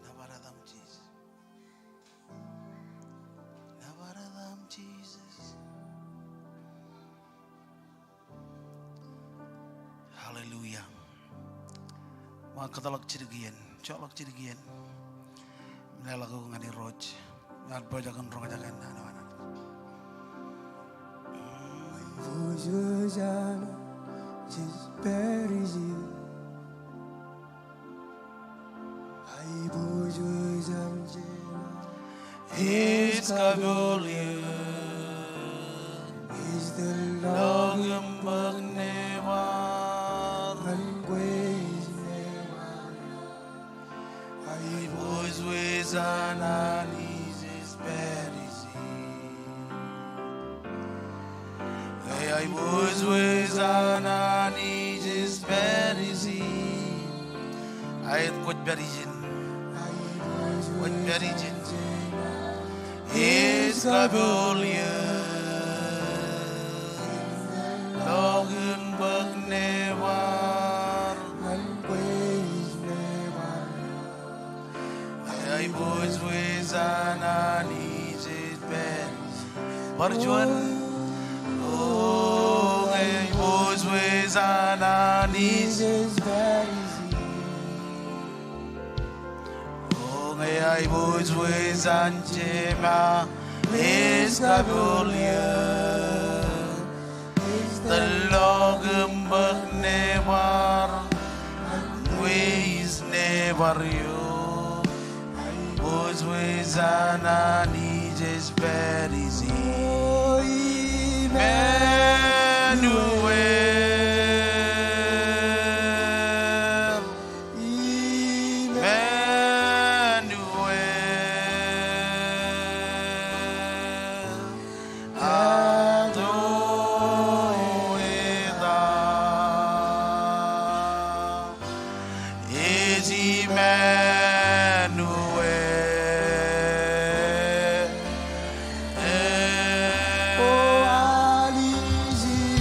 Nōbar etan Jisōs. Nōbar etan Jisōs. Hallelujah. Ṃōk kōtḷọk jidik iien, joḷọk jidik iien im leḷọk eok ñan Irooj. Ñan pojak in roñjake naan eo an. Aiboojoj an Jisōs Parisi. Aiboojoj an Jema ej kapool eō. Ej tōl ḷọk im bōk nebar ñan kwe ej nebar eō. Aiboojoj an Anij ej Parisi. Aiboojoj an Anij ej Parisi. Aet, kwōj pād ijin. Kwōj pād ijin. Ej kapool eō. Ḷọk im bōk nebar. Aiboojoj an Anij ej Parisi. Bar juon. O, aiboojoj an Anij ej Parisi. O, aiboojoj an Jema ej kapool eō. Ej tōl ḷọk im bōk nebar ñan kwe ej nebar eō. Aiboojoj an Anij ej Parisi. Imanuel. Imanuel. Āinwōt ej Imanuel. O Anij ej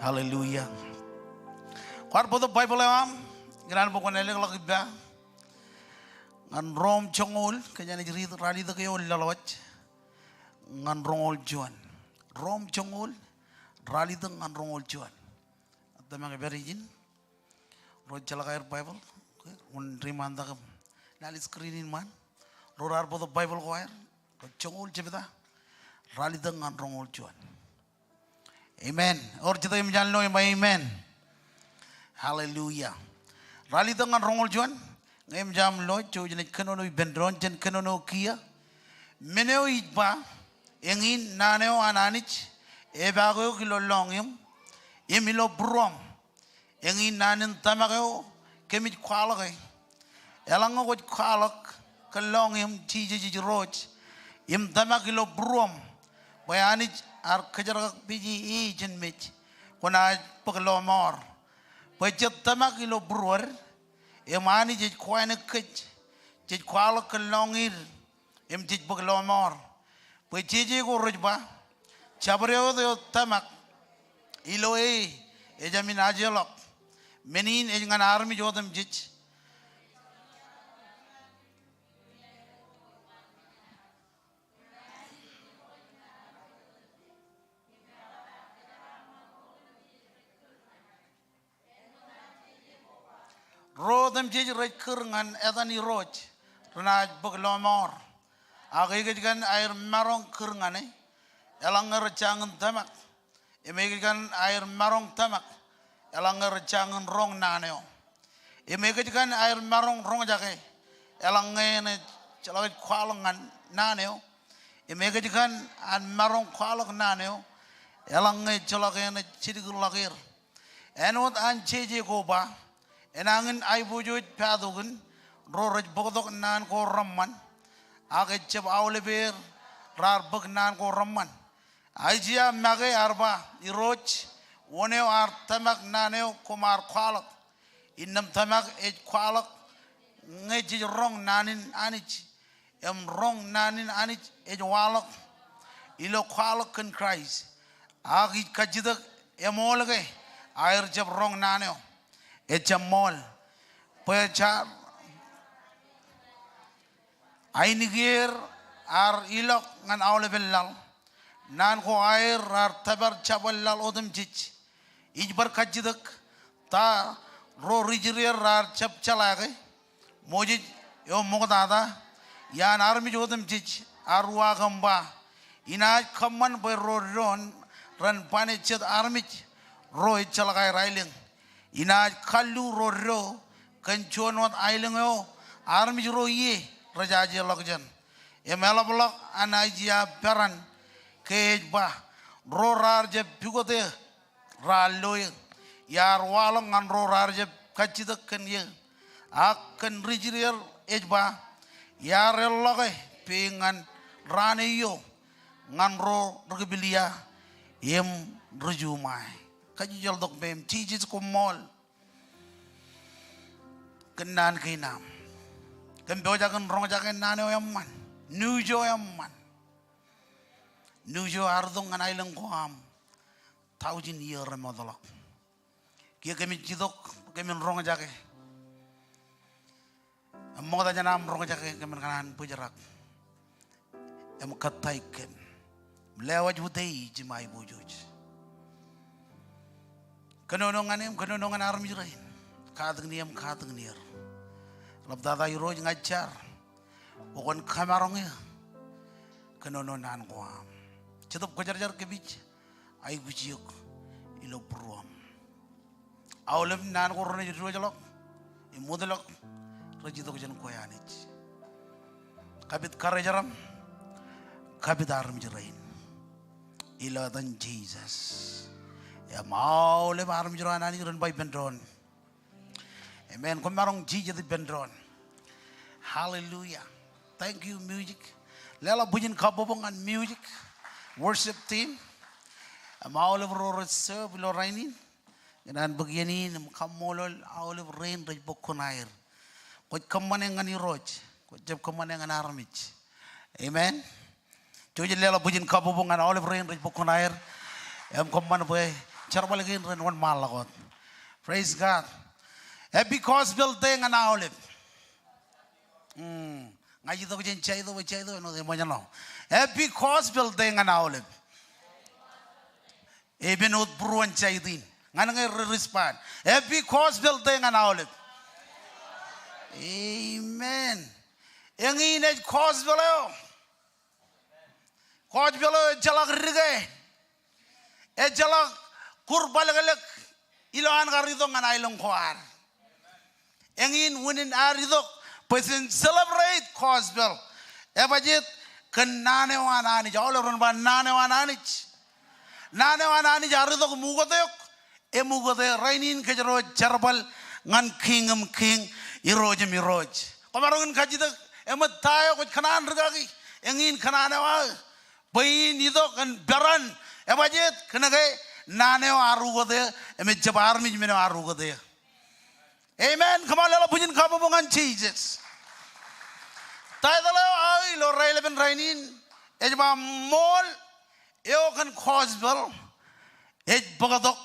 Hallelujah. Kwaar bōktok Baibōḷ eo aṃ, ikōṇaan bwe kwōn ālōkḷọk ippa ñan Rom joñoul, kōj naaj riit ralitōk eo laḷwaj. Ñan roñoul juon. Rom joñoul, ralitōk ñan roñoul juon. Tōmak ej pād ijin. Ro ejjeḷọk aer Baibōḷ, kwōn remind kōm. Lale screen in ṃaan. Ro raar bōktok Baibōḷ ko aer, ro joñoul jebta, ralitōk ñan roñoul juon. Amen. Ewōr jet eṃōj an lo im ba amen. Hallelujah. Ralitōk ñan roñoul juon, ñe eṃōj aṃ lo, jouj im naaj kōnono ippān doon, jen kōnono kiiō. Men eo ij ba, eñin naan eo an Anij epaak eok ilo lọñiṃ im ilo būruōṃ. Eñin naan in tōmak eo kōmij kwaḷọke. Eḷaññe kwōj kwaḷọk kōn lọñiṃ Jisōs ej Irooj im tōmak ilo būruōṃ, bwe Anij ear kōjerkakpeje e jān mej, kwōnaaj bōk lọmọọr. Bwe jet tōmak ilo būruod, im Anij ej kweeṇe kōj, jej kwaḷọk kōn lọñiid, im jej bōk lọmọọr. Bwe jeje ko rej ba, jabdewōt eo tōmak ilo e ejāmin ajeḷọk. Men in ej ñan armej otemjej. Ro otemjej rej kūr ñan etan Irooj renaaj bōk lọmọọr. Ak ekōjkan aer maroñ kūr ñan e, eḷaññe rej jañin tōmak. Im ekōjkan aer maroñ tōmak, eḷaññe rej jañin roñ naan eo. Im ekōjkan aer maroñ roñjake, eḷaññe enaaj jeḷọk ej kwaḷọk ñan naan eo. Im ekōjkan an maroñ kwaḷọk naan eo, eḷaññe ejjeḷọk enaaj jidikḷọk er. Āinwōt an jeje ko ba, enañin aiboojoj pātokin ro rej bōktok naan ko reṃṃan, ak ejjab aolepeer raar bōk naan ko reṃṃan. Aiseia make ear ba, Irooj, wōn eo ear tōmak naan eo koṃ ar kwaḷọk? Innām tōmak ej kwaḷọk ñe jej roñ naan in Anij. Im roñ naan in Anij ej waḷọk ilo kwaḷọk kōn Kraist. Ak ij kajjitōk eṃool ke aer jab roñ naan eo. Ejjab ṃool. Bwe jaar ainikieer ear ilọk ñan aolepen laḷ. Naan ko aer raar tōpar jabwel laḷ otemjej. Ij bar kajjitōk ta ro ri-Israel raar jab jeḷā ke Moses eo ṃoktata iaan armej otemjej ear uwaak im ba, inaaj kōṃṃan bwe ro doon ren bane jet armej ro ejjeḷọk aer aelōñ. Inaaj kallu ro do kōn juon wōt aelōñ eo armej ro ie rejajeḷọk jān. Im eḷapḷọk an Aiseia peran ke ej ba, ro raar jab pukot eō raar lo eō. Iar waḷọk ñan ro raar jab kajjitōk kōn eō. Ak kōn ri-Israel ej ba, iar eḷḷọke peiṃ ñan raan eo ñan ro ri-Kiplia im ri-Jumai. Kajjojo ḷọk peiṃ. Jisōs koṃṃool kōn naan kein aṃ. Kōm pojak in roñjake naan eo eṃṃan. Nuuj eo eṃṃan. Nuuj eo ear itok ñan aelōñ ko aṃ taujin iiō remootḷọk. Kiiō kōmij itok, kōmin roñjake. Im ṃokta jān aṃ roñjake kōmin kōṇaan bōjrak im kōttāik kōm im lewōj utiej im aiboojoj. Kōnono ñan e im kōnono ñan armej rein. Katakin e im katakin er. Eḷaptata Irooj ña ij jar bwe kwōn kōmaroñ eō. Kōnono naan ko aṃ. Jetōb Kwōjarjar kōmij aikuj eok ilo būruōṃ. Aolep naan ko renaaj diwōjḷọk im wōtlọk rej itok jān kwe Anij. Kapit karijeraṃ, kapit armej rein. Ilo etan Jisōs. Im aolep armej ro an Anij ren ba ippān doon, amen. Koṃ maroñ jijet ippān doon. Hallelujah. Thank you, music. Leḷọk bwijin kabbokbok ñan music, worship team, im aolep ro rej serve ilo rainin. Ikōṇaan bōk iien in im kaṃṃoolol aolep rein rej bōk kuṇaer. Kwōj kōṃṃane ñan Irooj, kwōj jab kōṃṃane ñan armej. Amen. Jouj im leḷọk bwijin kabbokbok ñan aolep rein rej bōk kuṇaer im kōṃṃan bwe jerbal kein ren wōnṃaanḷọk wōt. Praise God. Happy Gospel Day ñan aolep. Hmm. Ña itok jān Jaito, Jaito āinwōt eṃōjṇọ. Happy Gospel Day ñan aolep. Epen wōt būruon Jaito in. Ñan ñe rej respond. Happy Gospel Day ñan aolep. Amen. Eñin ej gospel eo. Gospel eo ejjeḷọk dike. Ejjeḷọk kurbalōklōk ilo an kar itok ñan aelōñ ko ad. Eñin unin ad itok bwe jen celebrate gospel. Ebajeet? Kōn naan eo an Anij. Aolep ren ba naan eo an Anij. Naan eo an Anij ear itok im ukōt eok. Im ukōt e rainin kōjro ej jerbal ñan Kiiñ im kiiñ, Irooj im irooj. Kwōmaroñ in kajjitōk eṃōj ta eo kwōj kōṇaan rikaki. Eñin kōṇaan eo aō. Bwe in itok kōn peran. Ebajeet? Kōnke naan eo ear ukōt e, im ejjab armej men eo ear ukōt e. Amen. Come on, leḷọk bwijin kabbokbok ñan Jisōs. Title eo aō ilo raelepen rainin ej ba ṃool eo kōn gospel ej bōktok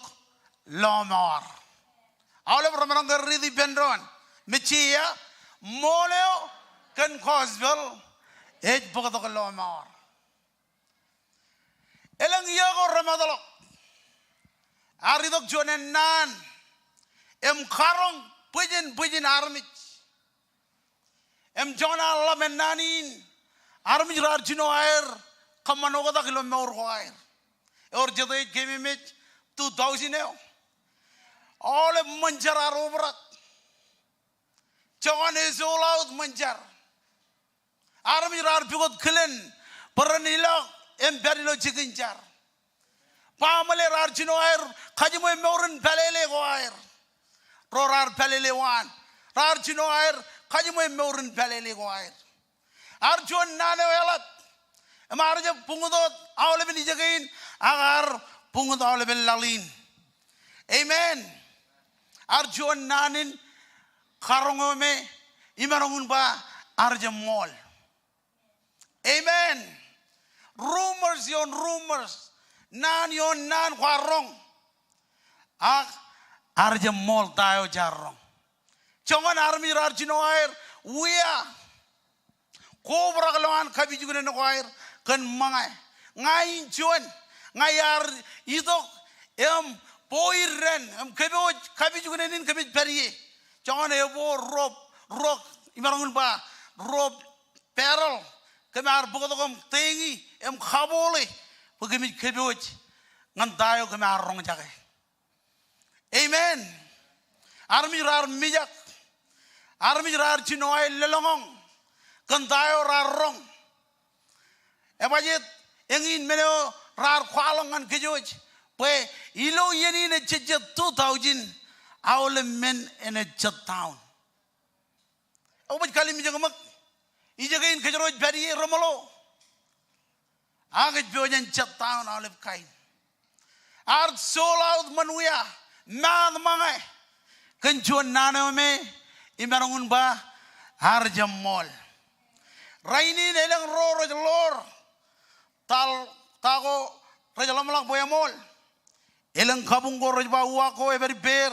lọmọọr. Aolep remaroñ ke riiti ippān doon. Mejja, ṃool eo kōn gospel ej bōktok lọmọọr. Elōñ iiō ko remootḷọk, ear itok juon ennaan im karoñ bwijin bwijin armej. Im joñan an ḷap ennaan in, armej raar jino aer kōṃṃan oktak ilo mour ko aer. Ewōr jete ej keememej two thousand eo. Aolep ṃōn jar ear obrak. Joñan e sold out ṃōn jar. Armej raar pukot kilen bwe ren ilọk im pād ilo jikin jar. Baaṃle raar jino aer kajiṃwe mour in pālele ko aer. Ro raar pālele waan raar jino aer kajiṃwe mour in pālele ko aer. Ear juon naan eo eḷap. Im ear jab buñut wōt aolepen ijekein, ak ear buñut aolepen laḷ in. Amen. Ear juon naan in karoñ eo me imaroñ in ba ear jab ṃool. Amen. Rumors ioon rumors. Naan ioon naan kwaar roñ. Ak ear jab ṃool ta eo jaar roñ. Joñan armej raar jino aer wia kobrak ilowaan kapijuknen ko aer kōn ṃōñā. Ña in juon, ña iar itok im bwe iren im kōpooj kapijuknen in kōmij pād ie. Joñan ebo ruo, ruo, imaroñ in ba ruo barrel kōm ar bōktok im teiñi im kabooḷe bwe kōmij kōpooj ñan ta eo kōm ar roñjake. Amen. Armej raar mijak. Armej raar jino aer lōḷñọñ kōn ta eo raar roñ. Ebajeet? Eñin men eo raar kwaḷọk ñan kōjwōj bwe ilo iien in ejejjet two thousand, aolep men enaaj shut down. Eokwe ej kallimjek ṃōk, ijekein kōjro ej pād ie reṃōḷo. Ak ej pojak in shut down aolep kain. Ear sold out ṃōn wia, maat ṃōñā, kōn juon naan eo me imaroñ in ba ear jab ṃool. Rainin elōñ ro rej ḷoor ta, ta ko rej ḷōmṇak bwe eṃool. Elōñ kabuñ ko rej ba uwaak ko epād ippāer.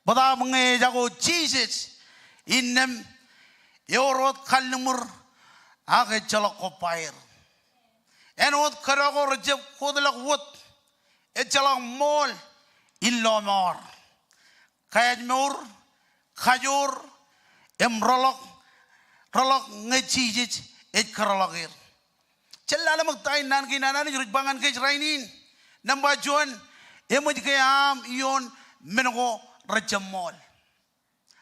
Bōtaab ñe ejako Jisōs, innām ewōr wōt kalliṃur ak ejjeḷọk kobaer. Āinwōt kōdọ ko rejjab kotḷọk wōt, ejjeḷọk ṃool in lọmọọr. Kaājmour, kajoor, im rōḷọk, rōḷọk ñe Jisōs ej kōrōḷọk er. Jen lale ṃōk ta in naan kein an Anij rej ba ñan kōj rainin. Nōṃba juon, eṃōj ke aṃ ioon men ko rejjab ṃool.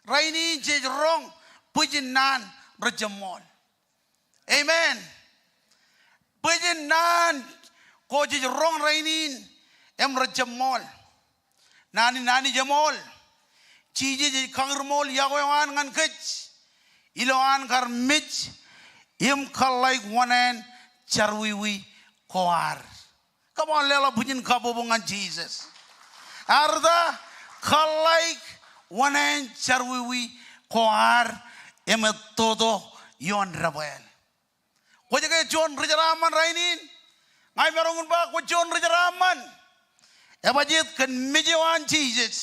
Rainin jej roñ bwijin naan rejjab ṃool. Amen. Bwijin naan ko jej roñ rainin im rejjab ṃool. Naan in Anij eṃool. Jisōs ej kañūrṃool iọkwe eo an ñan kōj ilo an kar mej im kōḷḷāik wōṇāān jerọwiwi ko ad. Come on, leḷọk bwijin kabbokbok ñan Jisōs. Ear ta? Kōḷḷāik wōṇāān jerọwiwi ko ad im ettoto ioon debwāāl. Kwōj ke juon ri-jeraaṃṃan rainin? Ña imaroñ in ba kwōj juon ri-jeraaṃṃan. Ebajjeet kōn mej eo an Jisōs,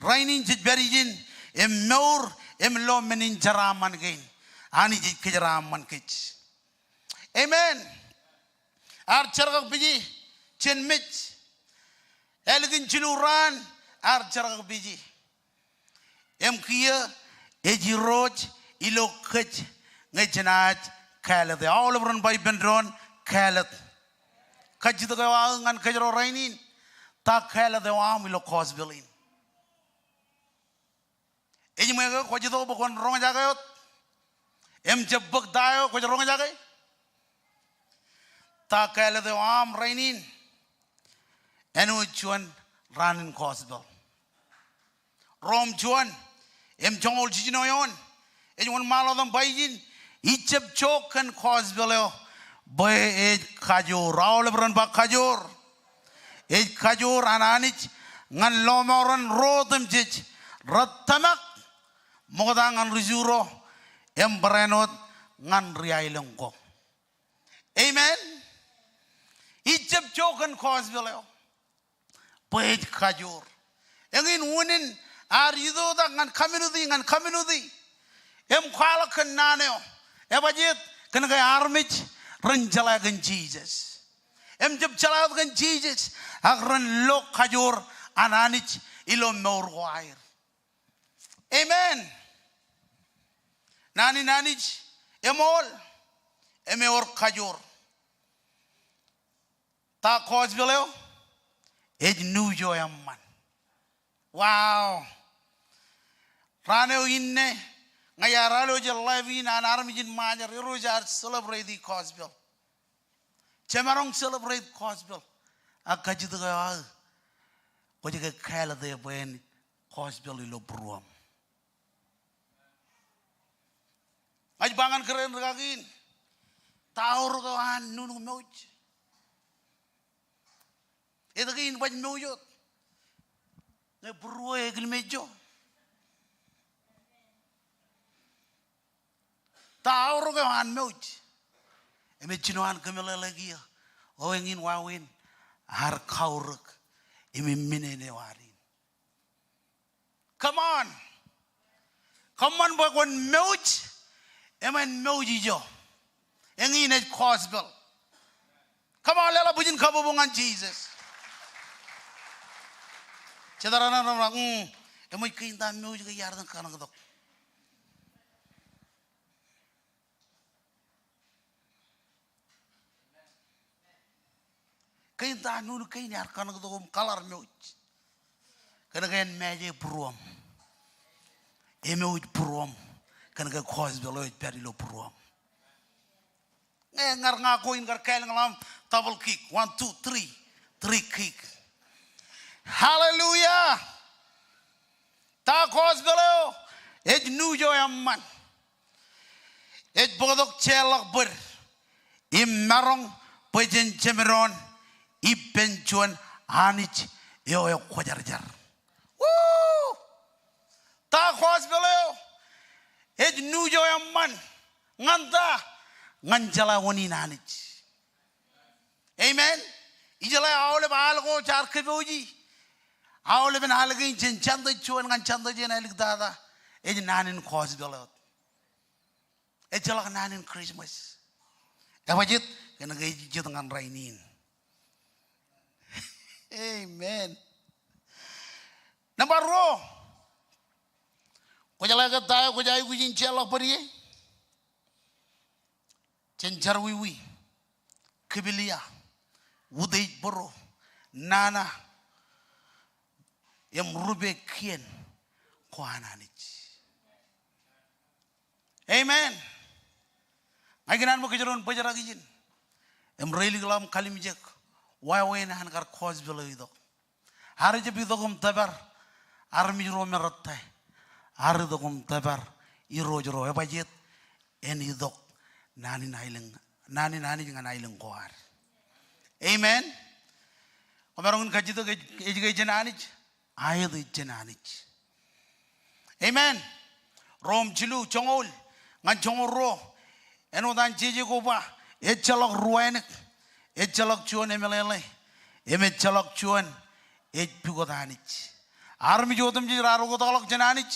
rainin jej pād ijin im mour im lo men in jeraaṃṃan kein. Anij ej kōjeraaṃṃan kōj. Amen. Ear jerkakpeje jān mej. Ālikin jilu raan ear jerkakpeje. Im kiiō ej Irooj ilo kōj ñe jenaaj kāālōt eō. Aolep ren ba ippān doon, kāālōt. Kajjitōk eo aō ñan kōjro rainin, ta kāālōt eo aṃ ilo gospel in? Ej ṃool ke kwōj itok bwe kwōn roñjake wōt im jab bōk ta eo kwōj roñjake? Ta kāālōt eo aṃ rainin? Āinwōt juon raan in gospel. Rom juon im joñoul jiljino eoon ej wōnṃaanḷọk im ba ijin, ij jab jook kōn gospel eo bwe ej kajoor. Aolep ren ba kajoor. Ej kajoor an Anij ñan lọmọọren ro otemjej rej tōmak ṃokta ñan ri Ju ro im barāinwōt ñan ri aelōñ ko. Amen. Ij jab jook kōn gospel eo bwe ej kajoor. Eñin unin ear itoitak ñan community, ñan community im kwaḷọk kōn naan eo. Ebajjeet? Kōnke armej ren jeḷā kōn Jisōs. Im jab jeḷā wōt kōn Jisōs, ak ren lo kajoor an Anij ilo mour ko aer. Amen. Naan in Anij eṃool im ewōr kajoor. Ta gospel eo? Ej news eo eṃṃan. Wow. Raan eo inne ña iar alo jān live in an armej in Ṃajeḷ, Irooj ear celebrate e gospel. Jemaroñ celebrate gospel. Ak kajjitōk eo aō, kwōj ke kāālōt e bwe en gospel ilo būruōṃ? Ña ij ba ñan kōrā in rikaki in, ta aorōk eo an nuknuk mouj? Etke in baj mouj wōt ñe būruō ekilmeejjo? Ta aorōk eo an mouj? Im ej jino an kōmeḷeḷe kiiō, o eñin wāween ear kaorōk im imminene eo ad in. Come on. Kōṃṃan bwe kwōn mouj im en mouj ijo. Eñin ej gospel. Come on, leḷọk bwijin kabbokbok ñan Jisōs. Jete raṇe rej ba, mm, eṃōj kein ta mouj ke iar itōn kanōktok? Kein ta nuknuk kein iar kanōktok im kaḷar mouj? Kōnke en mejāje būruōṃ. Emouj būruōṃ kōnke gospel eo ej pād ilo būruōṃ. Ñe ña ij ña ko in kar kāālōñḷọk aṃ, double kick. One, two, three. Three kick. Hallelujah. Ta gospel eo? Ej news eo eṃṃan. Ej bōktok jeorḷọk bōd im maroñ bwe jen jemdoon ippān juon Anij eo ekwōjarjar. Woo! Ta gospel eo? Ej news eo eṃṃan. Ñan ta? Ñan jeḷā wōn in Anij. Amen. Ijeḷā aolep al ko jaar kōpooji. Aolepen al kein jān Jentail juon ñan Jentail jān āliktata, ej naan in gospel eo. Ejjeḷọk naan in Christmas. Ebajjeet? Kōnke ej jet ñan rainin. Amen. Nōṃba ruo, kwō jeḷā ke ta eo kwōj aikuj in jeorḷọk bōd ie? Jān jerọwiwi, kipilia, utiej bōro, nana, im rupe kien ko an Anij. Amen. Ña ikōṇaan bwe kōjro en bōjrak ijin im reilikḷọk im kalimjek wāween an kar gospel eo itok. Ar jab itok im tōpar armej ro me rōttan. Ar itok im tōpar Irooj ro. Ebajjeet? En itok naan in aelōñ, naan in Anij ñan aelōñ ko ad. Amen. Kwōmaroñ in kajjitōk, ej, ej ke jān Anij? Aet, ej jān Anij. Amen. Rom jilu joñoul ñan joñoul ruo. Āinwōt an jeje ko ba, ejjeḷọk ruwānōk, ejjeḷọk juon emeḷeḷe, im ejjeḷọk juon ej pukot Anij. Armej otemjej raar oktakḷọk jān Anij,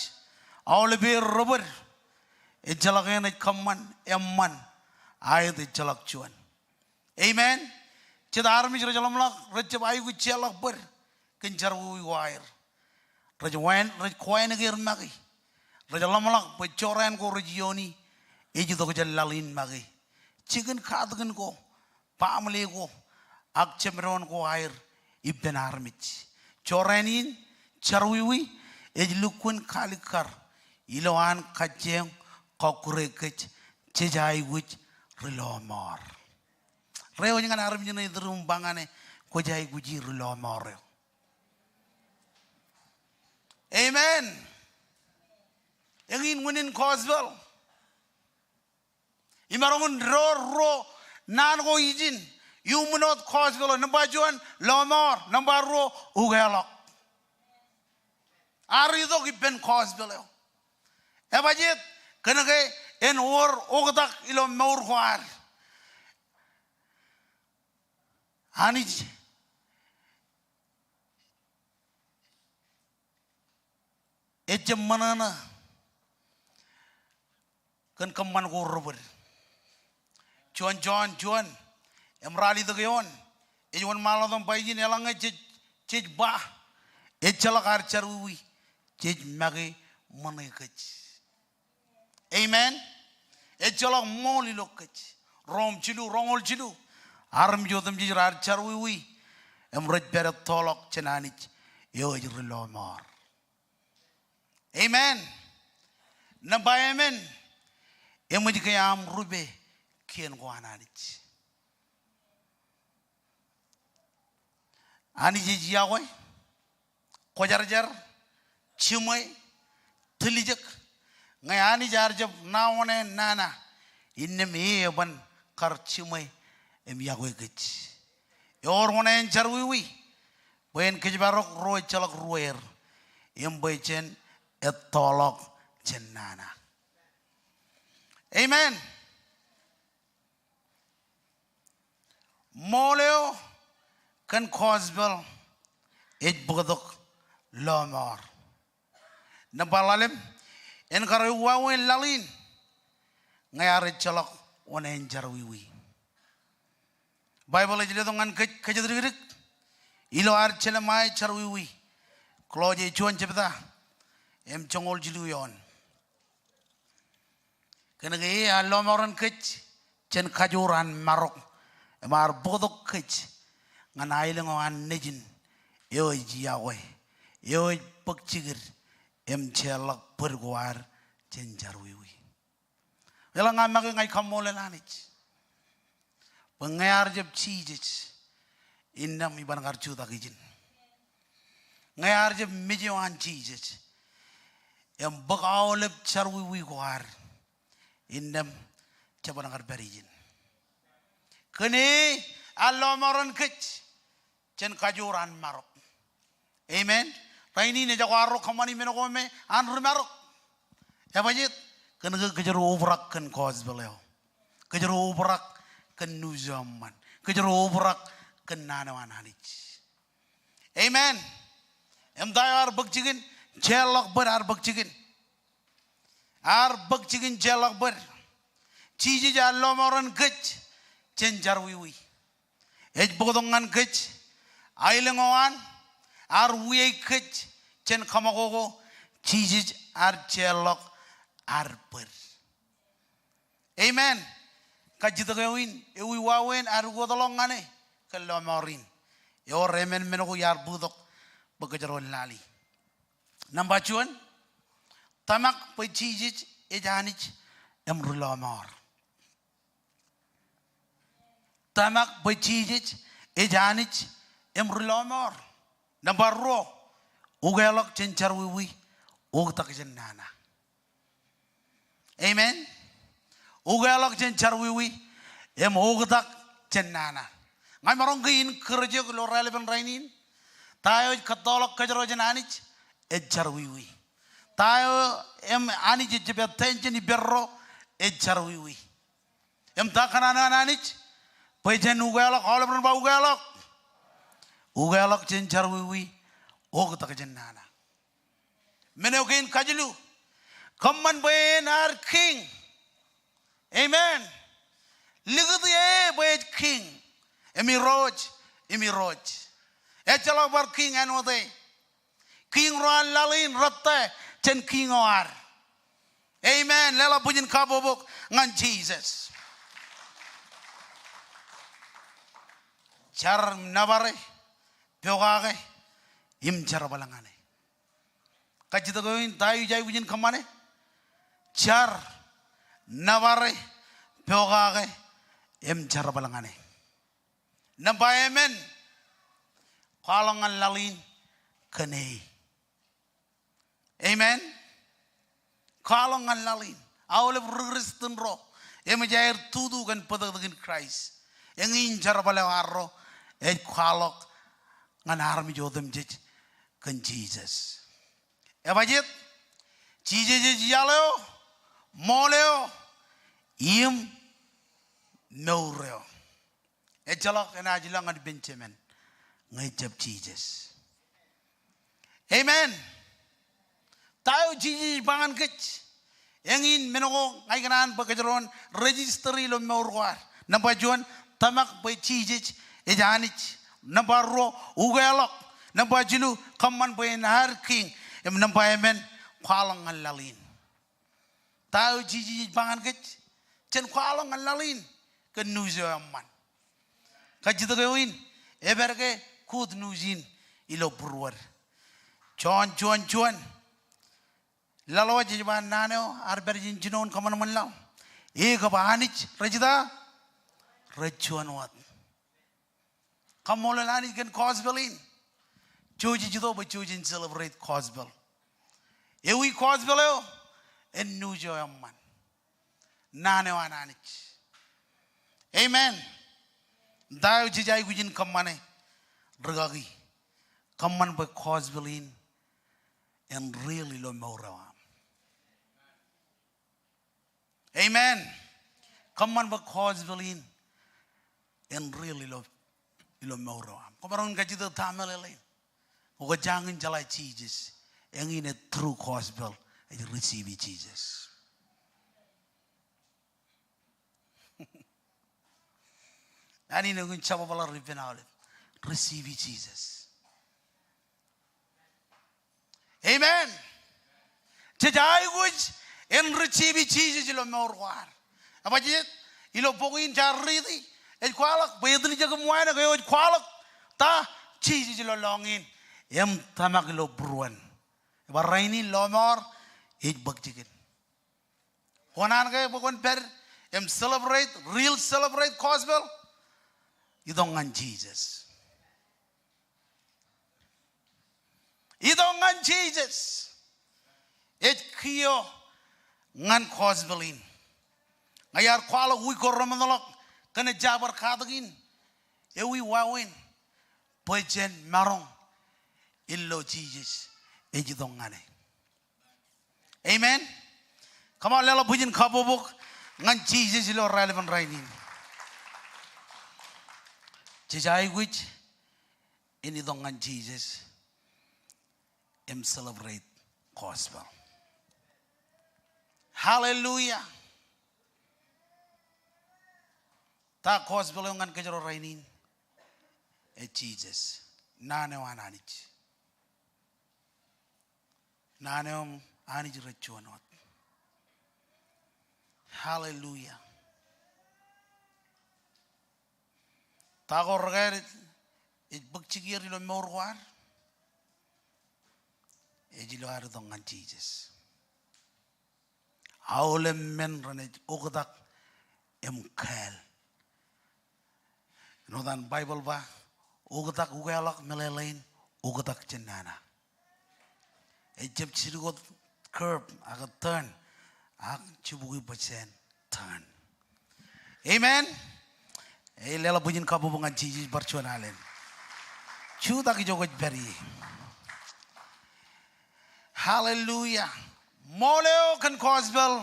aolep er rebōd. Ejjeḷọk eṇ ej kōṃṃan, eṃṃan, aet ejjeḷọk juon. Amen. Jet armej rej ḷōmṇak, rej jab aikuj jeorḷọk bōd kōn jerọwiwi ko aer. Rej wān, rej kowānōk er make. Rej ḷōmṇak bwe jorrāān ko rej iooni ej itok jān laḷ in make. Jikin katakin ko, baaṃle ko, ak jemdoon ko aer ippān armej. Jorrāān in, jerọwiwi, ej lukkuun kalikkar ilowaan kajjioñ kọkkure kōj jej aikuj ri lọmọọr. Reiwōj ñan armej ṇe iturūṃ ba ñan e, kwōj aikuji ri lọmọọr eo. Amen. Eñin unin gospel. Imaroñ in door ruo naan ko ijin. Iuṃwin wōt gospel eo. Nōṃba juon, lọmọọr. Nōṃba ruo, ukeḷọk. Ear itok ippān gospel eo. Ebajeet? Kōnke en wōr oktak ilo mour ko ad. Anij ejjab ṃōṇōṇō kōn kōṃṃan ko rebōd. Juon Jon juon, im ralitōk eoon, ej wōnṃaanḷọk im ba ijin eḷaññe jej, jej ba, ejjeḷọk ad jerọwiwi, jej make ṃōṇe kōj. Amen. Ejjeḷọk ṃool ilo kōj. Rom jilu, roñoul jilu. Armej otemjej raar jerọwiwi im rej pād ettoḷọk jān Anij eo ej ri lọmọọr. Amen. Nōṃba emān, eṃōj ke aṃ rupe kien ko an Anij. Anij ej yokwe, kwōjarjar, jiṃwe, tiljek. Ñe Anij ear jab ṇa oṇāān nana, innām e eban kar jiṃwe im yokwe kōj. Ewōr oṇāān jerọwiwi, bwe en kōjparok ro ejjeḷọk ruweer, im bwe jen ettoḷọk jān nana. Amen. Ṃool eo kōn gospel ej bōktok lọmọọr. Nōṃba ḷalem, en kar wāween laḷ in ñe ear ejjeḷọk oṇāān jerọwiwi. Baibōḷ ej letok ñan kōj kōjatdikdik ilo ad jelṃae jerọwiwi. Kolosse juon jebta im joñoul jilu eoon. Kōnke e ear lọmọọren kōj jān kajoor an marok, im ear bōktok kōj ñan aelōñ eo an Nejin eo ej yokwe, eo ej bōk jikid im jeorḷọk bōd ko ad jān jerọwiwi. Eḷaññe make ña ij kaṃṃoolol Anij bwe ñe ear jab Jisōs, innām iban kar jutak ijin. Ñe ear jab mej eo an Jisōs im bōk aolep jerọwiwi ko ad, innām jeban kar pād ijin. Kōn e ear lọmọọren kōj jān kajoor an marok. Amen. Rainin ejako arro kōṃṃani men ko me an ri marok. Ebajeet? Kōnke kōjro obrak kōn gospel eo. Kōjro obrak kōn news eo eṃṃan. Kōjro obrak kōn naan eo an Anij. Amen. Im ta eo ear bōk jikin? Jeorḷọk bōd ear bōk jikin. Ear bōk jikin jeorḷọk bōd. Jisōs ear lọmọọren kōj jān jerọwiwi. Ej bōktok ñan kōj aelōñ eo an, ear wiaik kōj jān kōṃakoko. Jisōs ear jeorḷọk ad bōd. Amen. Kajjitōk eo in ewi wāween ad ukōtḷọk ñan e kōn lọmọọr in. Ewōr emān men ko iar bōktok bwe kōjro lale. Nōṃba juon, tōmak bwe Jisōs ej Anij im ri lọmọọr. Tōmak bwe Jisōs ej Anij im ri lọmọọr. Nōṃba ruo, ukeḷọk jān jerọwiwi, oktak jān nana. Amen. Ukeḷọk jān jerọwiwi im oktak jān nana. Ña imaroñ ke in kōrā jok ilo raelepen rainin. Ta eo ej kōttoḷọk kōjro jān Anij ej jerọwiwi. Ta eo im Anij ejjab attend jān ippārro ej jerọwiwi. Im ta kōṇaan eo an Anij bwe jen ukeḷọk, aolep ren ba ukeḷọk. Ukeḷọk jān jerọwiwi oktak jān nana. Men eo kein kajilu, kōṃṃan bwe en ad Kiiñ. Amen. Likūti e bwe ej Kiiñ im Irooj im irooj. Ejjeḷọk bar kiiñ āinwōt e. Kiiñ ro an laḷ in rettā jān kiiñ eo ad. Amen. Leḷọk bwijin kabbokbok ñan Jisōs. Jar nōbare, pokake im jerbal ñan e. Kajjitōk eo in, ta eo ij aikuj in kōṃṃane? Jar, nōbare, pokake im jerbal ñan e. Nōṃba emān, kwaḷọk ñan laḷ in kōn e. Amen. Kwaḷọk ñan laḷ in. Aolep ri-Kristian ro eṃōj aer tutu kōn bōtōktōkin Kraist, eñin jerbal eo arro ej kwaḷọk ñan armej otemjej kōn Jisōs. Ebajeet? Jisōs ej iaḷ eo, ṃool eo, im mour eo. Ejjeḷọk enaaj ilọk ñan Benjamin ñe ejjab Jisōs. Amen. Ta eo Jisōs ej ba ñan kōj? Eñin men ko ña ikōṇaan bwe kōjro en register ilo mour ko ad. Nōṃba juon, tōmak bwe Jisōs ej Anij. Nōṃba ruo, ukeḷọk. Nōṃba jilu, kōṃṃan bwe en ad Kiiñ. Im nōṃba emān, kwaḷọk ñan laḷ in. Ta eo Jisōs ej ba ñan kōj? Jen kwaḷọk ñan laḷ in kōn news eo eṃṃan. Kajjitōk eo in, epād ke good news in ilo būruod. Jon juon juon. Laḷ eo ej ba naan eo ear pād jān jinoin kōṃanṃan laḷ. E kab Anij rej ita? Rej juon wōt. Kaṃṃoolol Anij kōn gospel in. Jouj ej itok bwe jouj jen celebrate gospel. Ewi gospel eo? En news eo eṃṃan. Naan eo an Anij. Amen. Ta eo jej aikuj in kōṃṃane? Rikaki, kōṃṃan bwe gospel in en real ilo mour eo aṃ. Amen. Kōṃṃan bwe gospel in en real ilo, ilo mour eo aṃ. Kwōmaroñ in kajjitōk ta meḷeḷein? Kwō kōjañin jeḷā Jisōs. Eñin ej true gospel, ej receive Jisōs. Naan in eñin jab bar ippān aolep. Receive Jisōs. Amen. Jej aikuj en receive Jisōs ilo mour ko ad. Ebajeet? Ilo bok in jaar riiti, ej kwaḷọk bwe etan ijekum wānōk eo ej kwaḷọk ta? Jisōs ilo lọñiin. Im tōmak ilo būruon. Bar rainin lọmọọr ej bōk jikin. Kwō naan ke bwe kwōn pād im celebrate, real celebrate gospel? Itok ñan Jisōs. Itok ñan Jisōs. Ej key eo ñan gospel in. Ña iar kwaḷọk wiik ko remootḷọk kōn ejja bar katak in. Ewi wāween? Bwe jen maroñ in lo Jisōs ej itok ñan e. Amen. Come on, leḷọk bwijin kabbokbok ñan Jisōs ilo raelepin rainin. Jej aikuj in itok ñan Jisōs im celebrate gospel. Hallelujah. Ta gospel eo ñan kōjro rainin? Ej Jisōs. Naan eo an Anij. Naan eo an Anij rej juon wōt. Hallelujah. Ta ko rekāāl ej bōk jikier ilo mour ko ad? Ej ilo ad itok ñan Jisōs. Aolep men renaaj oktak im kāāl. Āinwōt an Baibōḷ ba, oktak, ukeḷọk meḷeḷein, oktak jān nana. Ejjab jidik wōt curb ak turn, ak jibukwi bōjjāān turn. Amen. Ej leḷọk bwijin kabbokbok ñan Jisōs bar juon alen. Jutak ijo kwōj pād ie. Hallelujah. Ṃool eo kōn gospel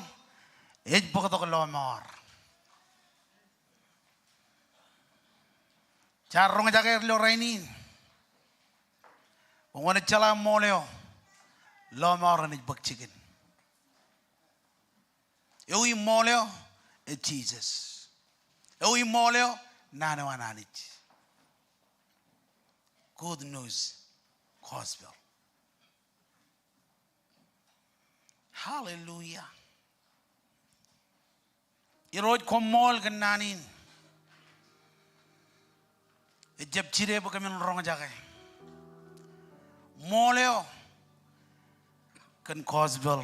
ej bōktok lọmọọr. Jaar roñjake er ilo rainin. Bwe kwōnaaj jeḷā ṃool eo, lọmọọr enaaj bōk jikin. Ewi ṃool eo? Ej Jisōs. Ewi ṃool eo? Naan eo an Anij. Good news gospel. Hallelujah. Irooj, koṃṃool kōn naan in. Ejjab jide bwe kōmin roñjake. Ṃool eo kōn gospel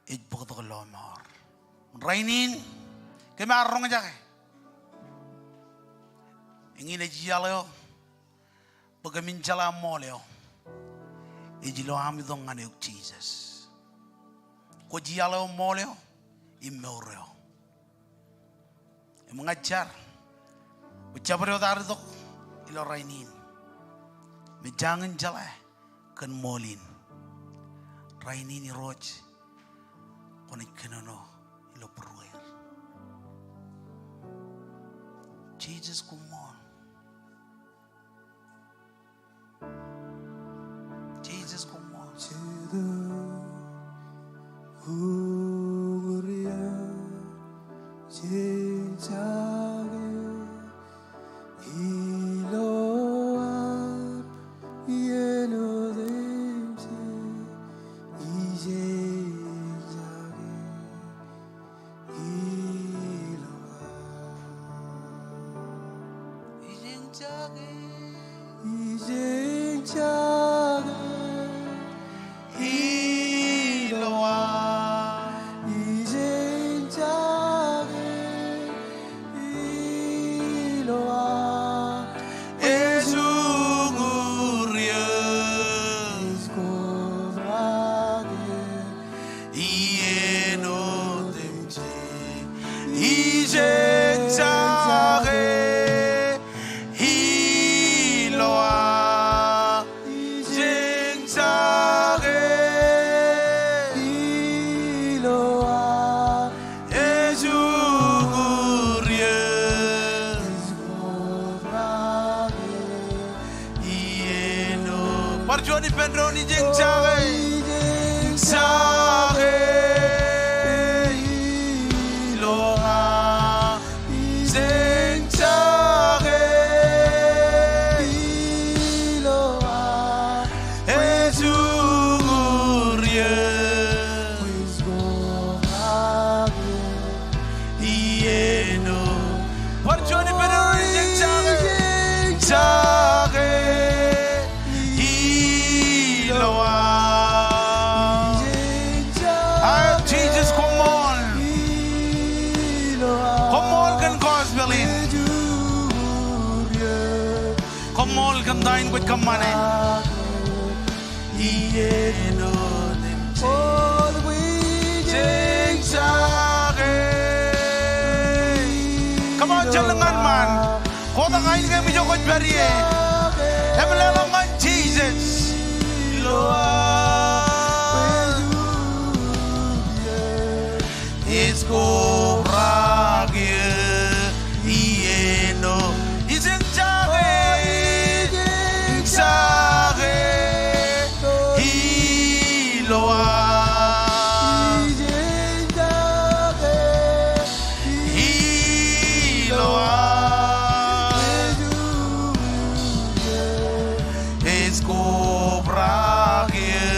ej bōktok lọmọọr. Rainin, kōm ar roñjake. Eñin ej iaḷ eo bwe kōmin jeḷā ṃool eo ej ilo am itok ñan eok Jisōs. Kwōj iaḷ eo, ṃool eo im mour eo. Im ña ij jar bwe jabdewōt ear itok ilo rainin me jañin jeḷā kōn ṃool in. Rainin Irooj, kwōnaaj kōnono ilo būrueir. Jisōs, koṃṃool. Jisōs, koṃṃool. Iien otemjej ij eñjake, iloa ij eñjake, iloa ej uñūr eō. Iien o, bar juon ippān doon, ij eñjake, eñjake, iloa ij eñjake, iloa ej uñūr eō. Iien o. Bar juon ippān doon, ij eñjake, eñjake, iloa. Aō Jisōs, koṃṃool. Koṃṃool kōn gospel in. Koṃṃool kōn ta in kwōj kōṃṃane. Iien otemjej ij eñjake. Come on, jen lōñ ñan ṃaan. Kotak ainikien ijo kwōj pād ie im leḷọk ñan Jisōs. Iloa ej kobrak eō iien o. Ij eñjake, eñjake, iloa. Iloa ej kobrak eō.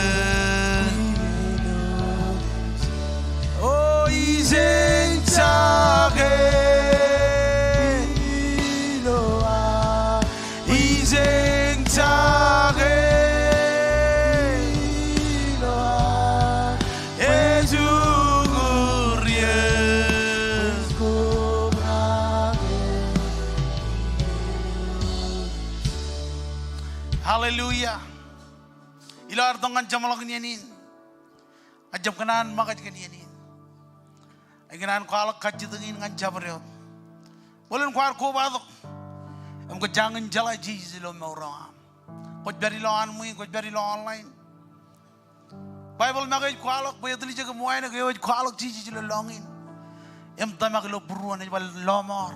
O, ij eñjake, iloa ij eñjake, iloa ej uñūr eō. Hallelujah. Ilo ad itok ñan jeṃḷọkin iien in, ij jab kōṇaan ṃōkaj kōn iien in. Ij kōṇaan kwaḷọk kajjitōk in ñan jabdewōt. Bōlen kwaar kobatok im kwō jañin jeḷā Jisōs ilo mour eo aṃ. Kwōj pād ilowaan ṃwiin, kwōj pād ilo online. Baibōḷ make ej kwaḷọk bwe etiljek im wānōk eo ej kwaḷọk Jisōs ilo lọñiin im tōmak ilo būruon, ej ba lọmọọr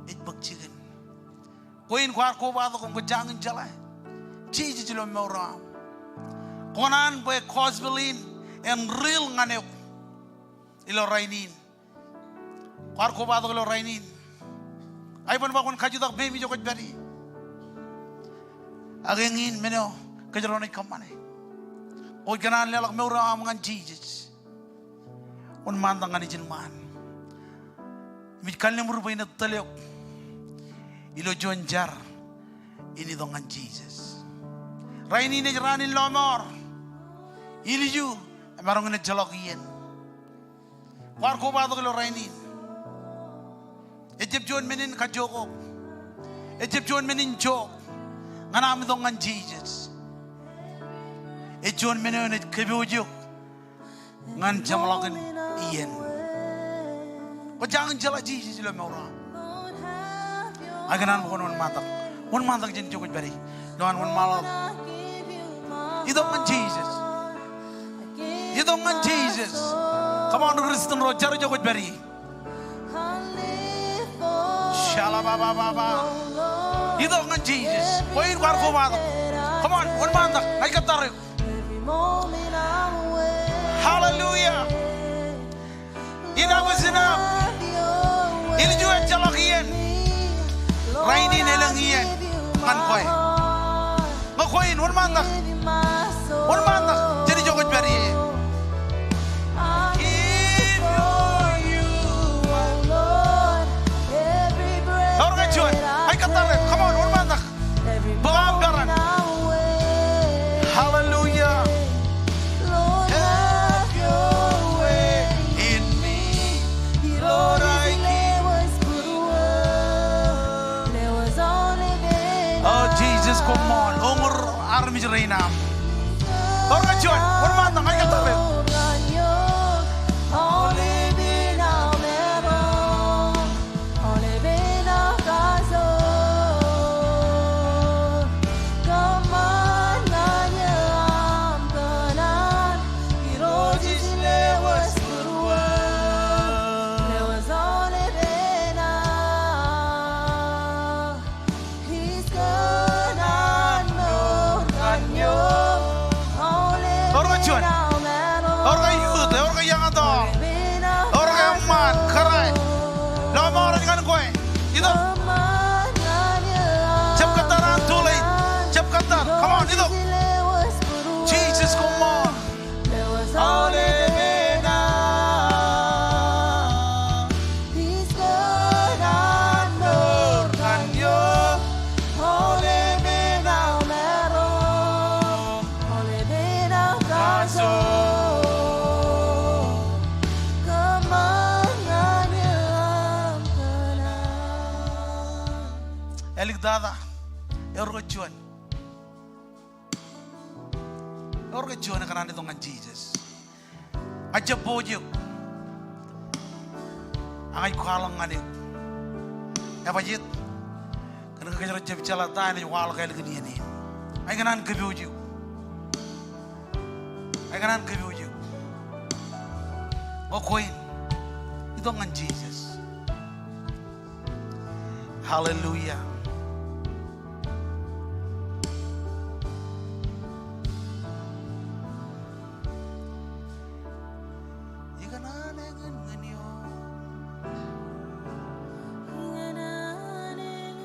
ej bōk jikin. Kwe in kwaar kobatok im kwō jañin jeḷā. Jisōs ilo mour eo aṃ. Kōṇaan bwe gospel in en real ñan eok ilo rainin. Kwaar kobatok ilo rainin. Aibōn ba kwōn kajutak peiṃ ijo kwōj pād ie. Ak eñin men eo kōjro naaj kōṃṃane. Kwōj kōṇaan leḷọk mour eo aṃ ñan Jisōs. Wōnṃaantak ñan ijin ṃaan. Im ij kalliṃur bwe innem tōl eok ilo juon jar in itok ñan Jisōs. Rainin ej raan in lọmọọr. Ilju emaroñ in ejjeḷọk iien. Kwaar kobatok ilo rainin. Ejjab juon men in kajjookok. Ejjab juon men in jook ñan aṃ itok ñan Jisōs. Ej juon men eo enaaj kōpooje eok ñan jeṃḷọkin iien. Kwō jañin jeḷā Jisōs ilo mour eo aṃ. Ak ikōṇaan bwe kwōn wōnṃaantak. Wōnṃaantak jān ijo kwōj pād ie. Ioan wōnṃaanḷọk. Itok ñan Jisōs. Itok ñan Jisōs. Come on, Christian ro, jar ijo kwōj pād ie. Shalabababa. Itok ñan Jisōs. Kwe in kwaar kobatok. Come on, wōnṃaantak. Ña ij kōttar eok. Hallelujah. Enough is enough. Ilju ejjeḷọk iien. Rainin elōñ iien ñan kwe. Ñe kwe in, wōnṃaantak. Wōnṃaantak jān ijo kwōj pād ie. Ewōr ke juon. Ij kōttar eok. Come on, wōnṃaantak. Bōk aṃ peran. Hallelujah. Have your way in me. Lord, I give. O Jisōs, koṃṃool. Uñūr armej rein aṃ. Ewōr ke juon. Wōnṃaantak, ña ij kōttar eok. Ewōr ke juon. Ewōr ke youth, ewōr ke young adult. Ewōr ke eṃṃaan, kōrā. Lọmọọr ej ñan kwe. Itok. Jab kōttar an too late. Jab kōttar. Come on, itok. Jisōs, koṃṃool. Āliktata, ewōr ke juon. Ewōr ke juon ekōṇaan itok ñan Jisōs. Ña ij jab pooje eok. Ak ña ij kwaḷọk ñan eok. Ebajet. Kōn ke kōjro jab jeḷā ta enaaj waḷọk ālikin iien in. Ña ikōṇaan kōpooje eok. Ña ikōṇaan kōpooje eok. O kwe in. Itok ñan Jisōs. Hallelujah. Ikōṇaan eñin ñan eok.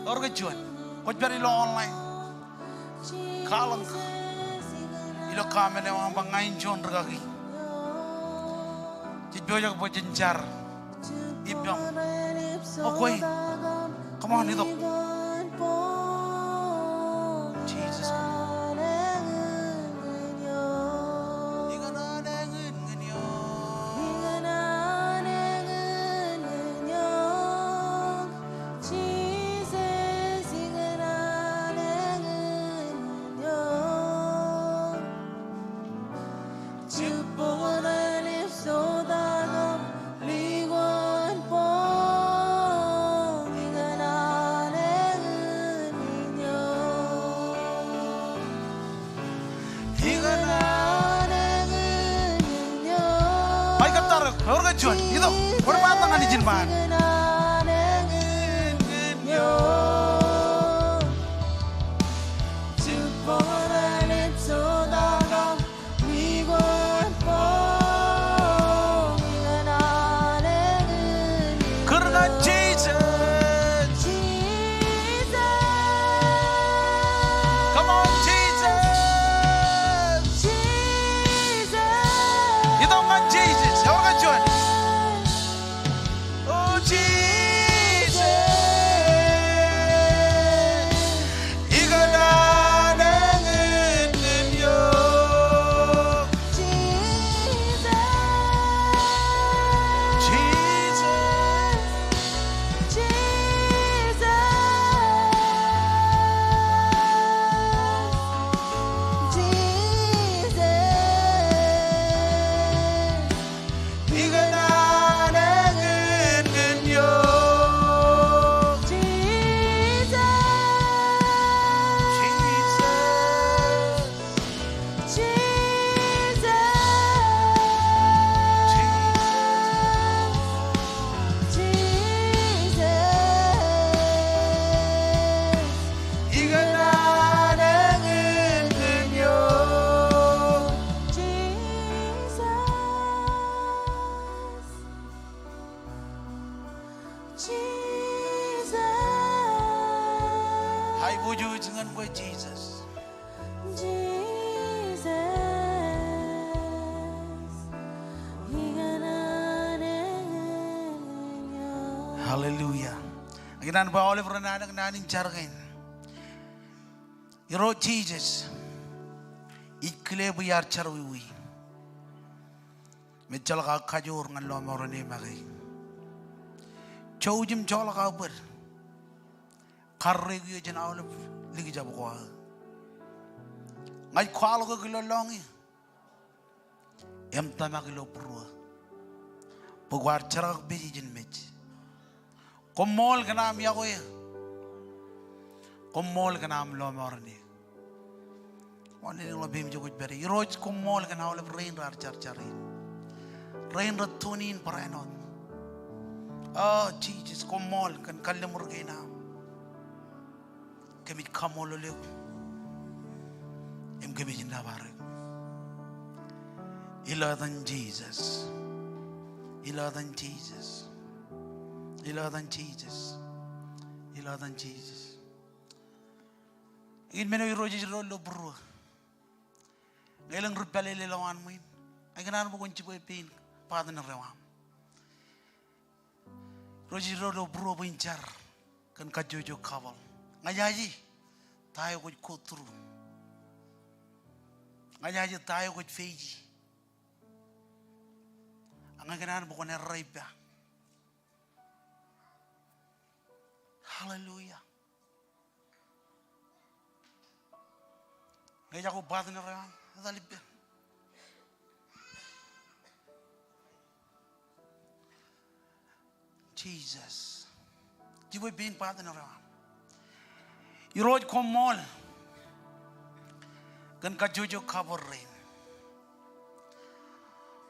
Ewōr ke juon. Kwōj pād ilo online. Kwaḷọk ilo comment eo aṃ ba ña in juon rikaki. Jej pojak bwe jen jar ippaṃ. O kwe. Come on, itok. Jisōs. Ij kōttar eok, ewōr ke juon, itok, wōnṃaantak ñan ijin ṃaan. Pojoj ñan kwe Jisōs. Hallelujah. Ikōṇaan bwe aolep ren ālikin naan in jar kein. Irooj Jisōs, ij kile bwe iar jerọwiwi im ejjeḷọk aō kajoor ñan lọmọọren e make. Jouj im joḷọk aō bōd. Karreoik eō jān aolep likjab ko aō. Ña ij kwaḷọk eok ilo lọñiō im tōmak ilo būruō bwe kwaar jerkakpeje jān mej. Koṃṃool kōn aṃ iọkwe eō. Koṃṃool kōn aṃ lọmọọren eō. Wōn in ḷap im jokwe pād e. Irooj, koṃṃool kōn aolep rein raar jar jar in. Rein rej tune in barāinwōt. O Jisōs, koṃṃool kōn kalliṃur kein aṃ. Kōmij kaṃṃoolol eok im kōmij nōbar eok. Ilo etan Jisōs. Ilo etan Jisōs. Ilo etan Jisōs. Ilo etan Jisōs. Im men eo Irooj ej ro ilo būruō. Ñe elōñ ri pālele lowaan ṃwiin, ña ikōṇaan bwe kwōn jibwe pein partner eo aṃ. Irooj ej ro ilo būruō bwe in jar kōn kajjojo couple. Ña ijaje ta eo kwōj go through. Ña ijaje ta eo kwōj face. Ak ña ikōṇaan bwe kwōn errā ippa. Hallelujah. Ñe ejako partner eo aṃ, etal ippān. Jisōs. Jibwe pein partner eo aṃ. Irooj, koṃṃool kōn kajjojo couple rein.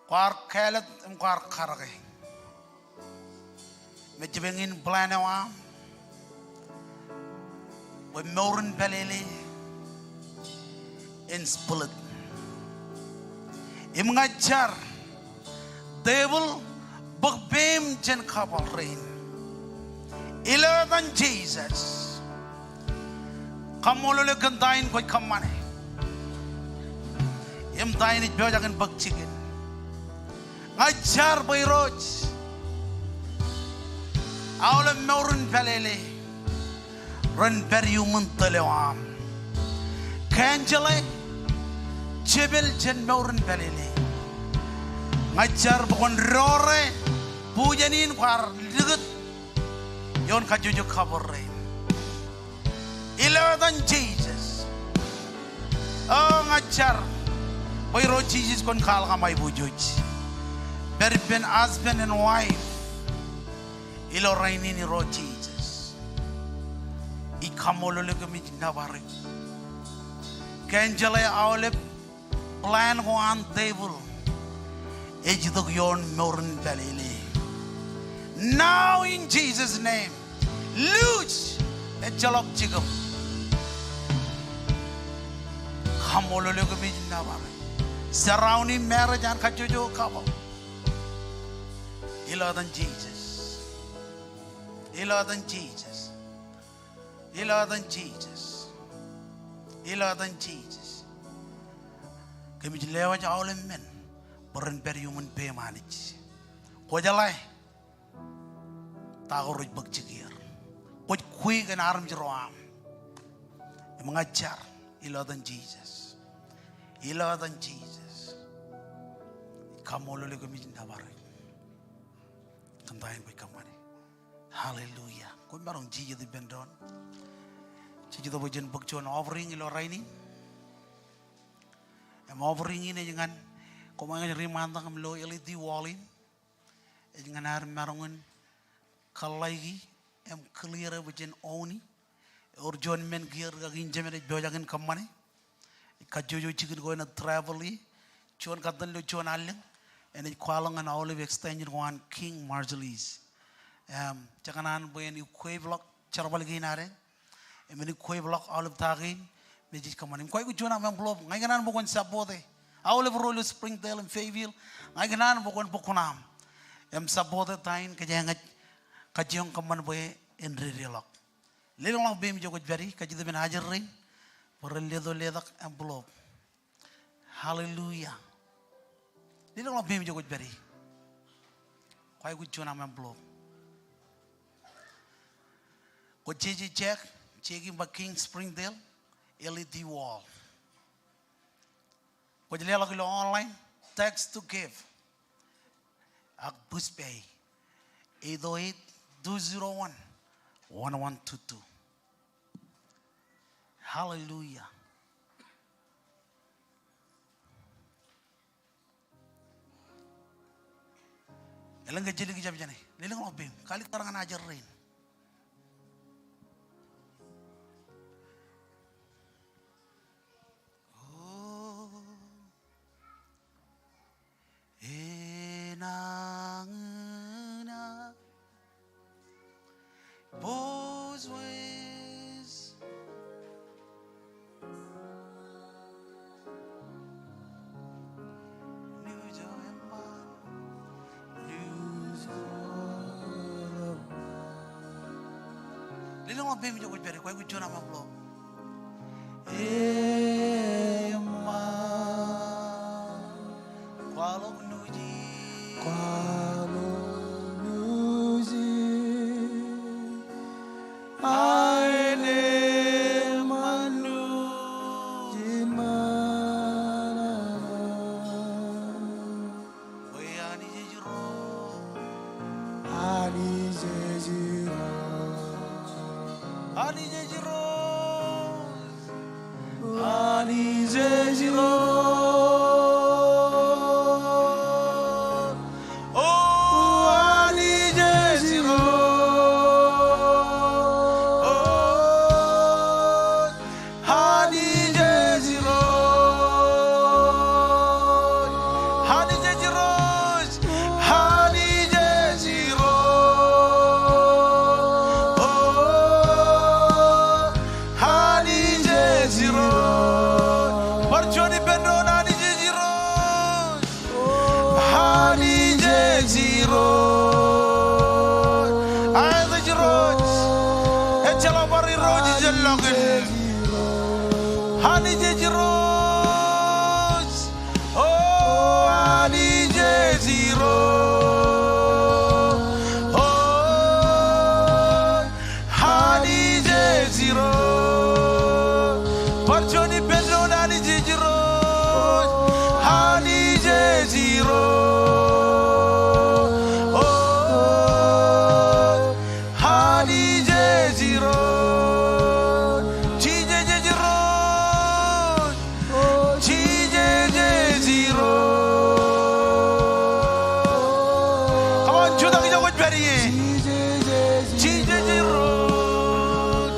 Kwaar kāālōt im kwaar karōke im ej jibwe ñan plan eo aṃ bwe mour in pālele en split. Im ña ij jar, devil, bōk peiṃ jān couple rein. Ilo etan Jisōs. Kaṃṃoolol eok kōn ta in kwōj kōṃṃane im ta in ej pojak in bōk jikin. Ña ij jar bwe Irooj, aolep mour in pālele ren pād iuṃwin tōl eo aṃ. Cancel e, jepel jān mour in pālele. Ña ij jar bwe kwōn dore bujen in kwaar likūt ioon kajjojo couple rein. Ilo etan Jisōs. O, ña ij jar bwe Irooj Jisōs kwōn kwaḷọk aṃ aiboojoj. Pād ippān husband and wife ilo rainin, Irooj Jisōs. Ij kaṃṃoolol eok im ij nōbar eok. Cancel e aolep plan ko an devil ej itok ioon mour in pālele. Now in Jesus' name, loose, ejjeḷọk jikōṃ. Kaṃṃoolol eok im ij nōbar eok. Surround e marriage an kajjojo couple. Ilo etan Jisōs. Ilo etan Jisōs. Ilo etan Jisōs. Ilo etan Jisōs. Kōmij lewōj aolep men bwe ren pād iuṃwin peiṃ Anij. Kwōjeḷā ta ko rej bōk jikier. Kwōj kwe kōn armej ro aṃ. Im ña ij jar ilo etan Jisōs. Ilo etan Jisōs. Kaṃṃoolol eok im ij nōbar eok kōn ta in kwōj kōṃṃane. Hallelujah. Koṃ maroñ jijet ippān doon. Jej itok bwe jen bōk juon offering ilo rainin. Im offering in ej ñan, koṃ ñe ej riṃaantak im lo L E D wall in, ej ñan aer maroñ in kōḷḷāiki im clear e bwe jen own e. Ewōr juon men kiiō rikaki in jemed ej pojak in kōṃṃane. Kajjojo jikin ko enaaj travel e juon katten ilo juon allōñ. Enaaj kwaḷọk ñan aolep extension ko an King Marshallese. Im, jekōṇaan bwe en equip ḷọk jerbal kein ad. Im en equip ḷọk aolep ta kein me jej kōṃṃane. Im kwōj aikuj juon aṃ envelope. Ña ikōṇaan bwe kwōn support e. Aolep ro ilo Springdale im Fayetteville. Ña ikōṇaan bwe kwōn bōk kuṇaaṃ im support e ta in kōjeañ ej kajjioñ kōṃṃan bwe en dedeḷọk. Lelōñḷọk peiṃ ijo kwōj pād ie, kajjitōk ippān ajri rein bwe ren leto letak envelope. Hallelujah. Lelōñḷọk peiṃ ijo kwōj pād ie. Kwaikuj juon aṃ envelope. Kwōj jeje check, check in ba King Springdale, L E D Wall. Kwōj leḷọk ilo online, text to give. Ak Pushpay, eight oh eight, two zero one, one one two two. Hallelujah. Elōñ ke jidik ijab jāne. Lelōñḷọk peiṃ. Kalikkar ñan ajri rein. Oh. Enañin a boswes. Nujo eṃṃan. Nujo eṃṃan. Lelōñḷọk peiṃ ijo kwōj pād ie, kwaikuj juon aṃ envelope. Eṃṃan. Kwaḷọk nujin. Kwaḷọk nujin. Aenōṃṃan nujin ṃanana. Bwe Anij ej Irooj. Anij ej Irooj. Anij ej Irooj. Anij ej Irooj. O Anij ej Irooj. Anij ej Irooj. Anij ej Irooj. Anij ej Irooj. Anij ej Irooj. Bar juon ippān doon, Anij ej Irooj. Anij ej Irooj. Aet ej Irooj. Ejjeḷọk bar Irooj ijellọkin. Anij ej Irooj. O Anij ej Irooj. O Anij ej Irooj. Bar juon ippān doon, Anij ej Irooj. Anij ej Irooj. O Anij ej Irooj. Jisōs ej Irooj. Jisōs ej Irooj. Come on, jutak ijo kwōj pād ie. Jisōs ej Irooj.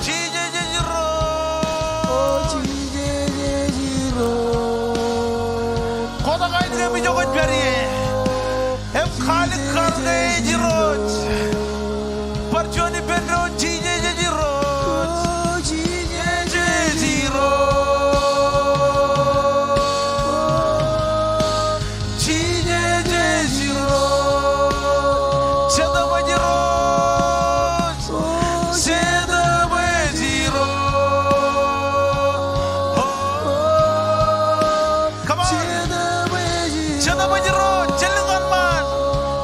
Jisōs ej Irooj. Kotak ainikien ijo kwōj pād ie. Im kalikkar ke ej Irooj. Bar juon ippān doon, Jisōs ej Irooj. Jisōs ej Irooj. Jisōs ej Irooj. Jetōb ej Irooj. Jetōb ej Irooj. Come on. Jetōb ej Irooj. Jen lukkuun ṃaan.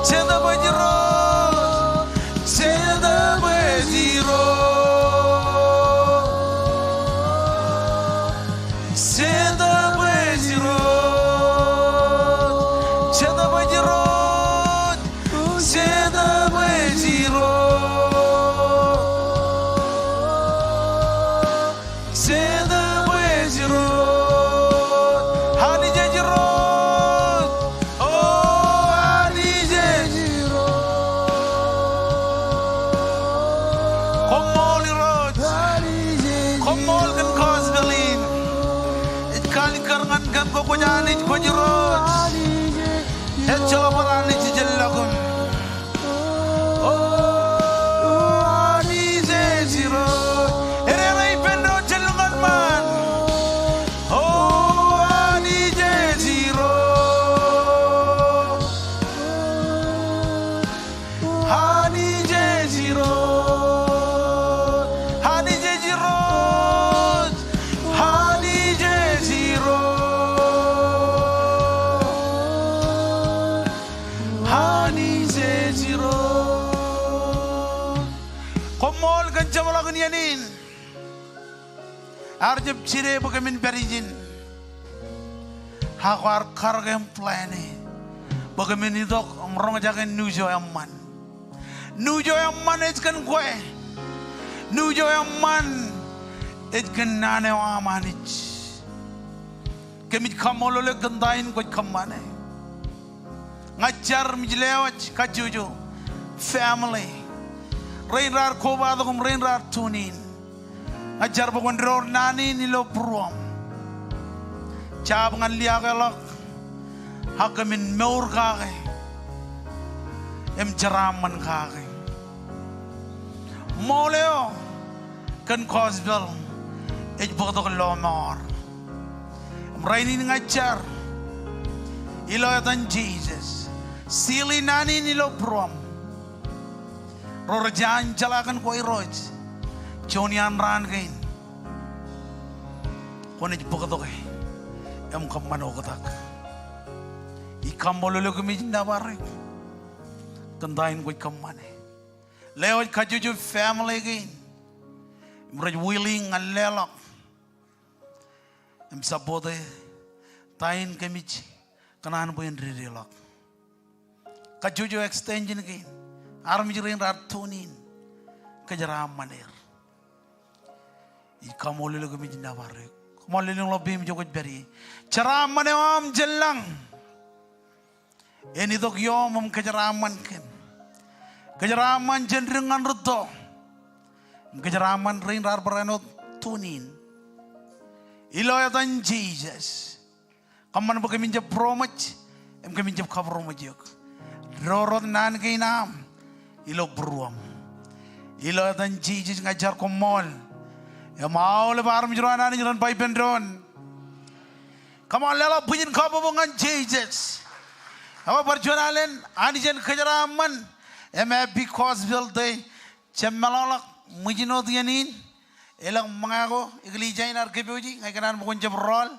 Jetōb ej Irooj. Jetōb ej Irooj. Jetōb ej Irooj. Jetōb ej Irooj. Jetōb ej Irooj. Jetōb ej Irooj. Anij ej Irooj. O Anij ej Irooj. Koṃṃool Irooj. Koṃṃool kōn gospel in. Ej kalikkar ñan kōm ke kwōj Anij, kwōj Irooj. Ejjeḷọk bar Anij ijellọkin. O Anij ej Irooj. Erere ippān doon, jen lukkuun ṃaan. O Anij ej Irooj. Anij ej Irooj. jab jide bwe kōmin pād ijin. Ak kwaar karōk im plan e bwe kōmin itok im roñjake nuuj eo eṃṃan. Nuuj eo eṃṃan ej kōn kwe. Nuuj eo eṃṃan ej kōn naan eo aṃ Anij. Kōmij kaṃṃoolol eok kōn ta in kwōj kōṃṃane. Ña ij jar im ij lewōj kajjojo family rein raar kobatok im rein raar tune in. Ña ij jar bwe kwōn door naan in ilo būruōṃ. Jab ñan liaakḷọk ak kōmin mour kake im jeraaṃṃan kake. Ṃool eo kōn gospel ej bōktok lọmọọr. Im rainin ña ij jar ilo etan Jisōs, seal e naan in ilo būruōṃ. Ro rej jañin jeḷā kōn kwe Irooj, juon iaan raan kein kwōnaaj bōktoke im kōṃṃan oktak. Ij kaṃṃoolol eok im ij nōbar eok kōn ta in kwōj kōṃṃane. Lewōj kajjojo family kein im rej willing ñan leḷọk im support e ta in kōmij kōṇaan bwe en dedeḷọk. Kajjojo extension kein, armej rein raar tune in, kōjeraaṃṃan er. Ij kaṃṃoolol eok im ij nōbar eok. Koṃṃool lelōñḷọk peiṃ ijo kwōj pād ie. Jeraaṃṃan eo aṃ jān lañ en itok iooṃ im kōjeraaṃṃan kōm. Kōjeraaṃṃan jān dik ñan rūtto im kōjeraaṃṃan rein raar barāinwōt tune in. Ilo etan Jisōs, kōṃṃan bwe kōmin jab būroṃōj im kōmin jab kabūroṃōj eok. Door wōt naan kein aṃ ilo būruōṃ. Ilo etan Jisōs ña ij jar koṃṃool im aolep armej ro an Anij ren ba ippān doon. Come on, leḷọk bwijin kabbokbok ñan Jisōs. Ak bar juon alen, Anij en kōjeraaṃṃan im happy gospel day. Jab meḷọkḷọk ṃwijin wōt iien in. Elōñ ṃōñā ko eklejia in ear kōpooje, ña ikōṇaan bwe kwōn jab rọọl.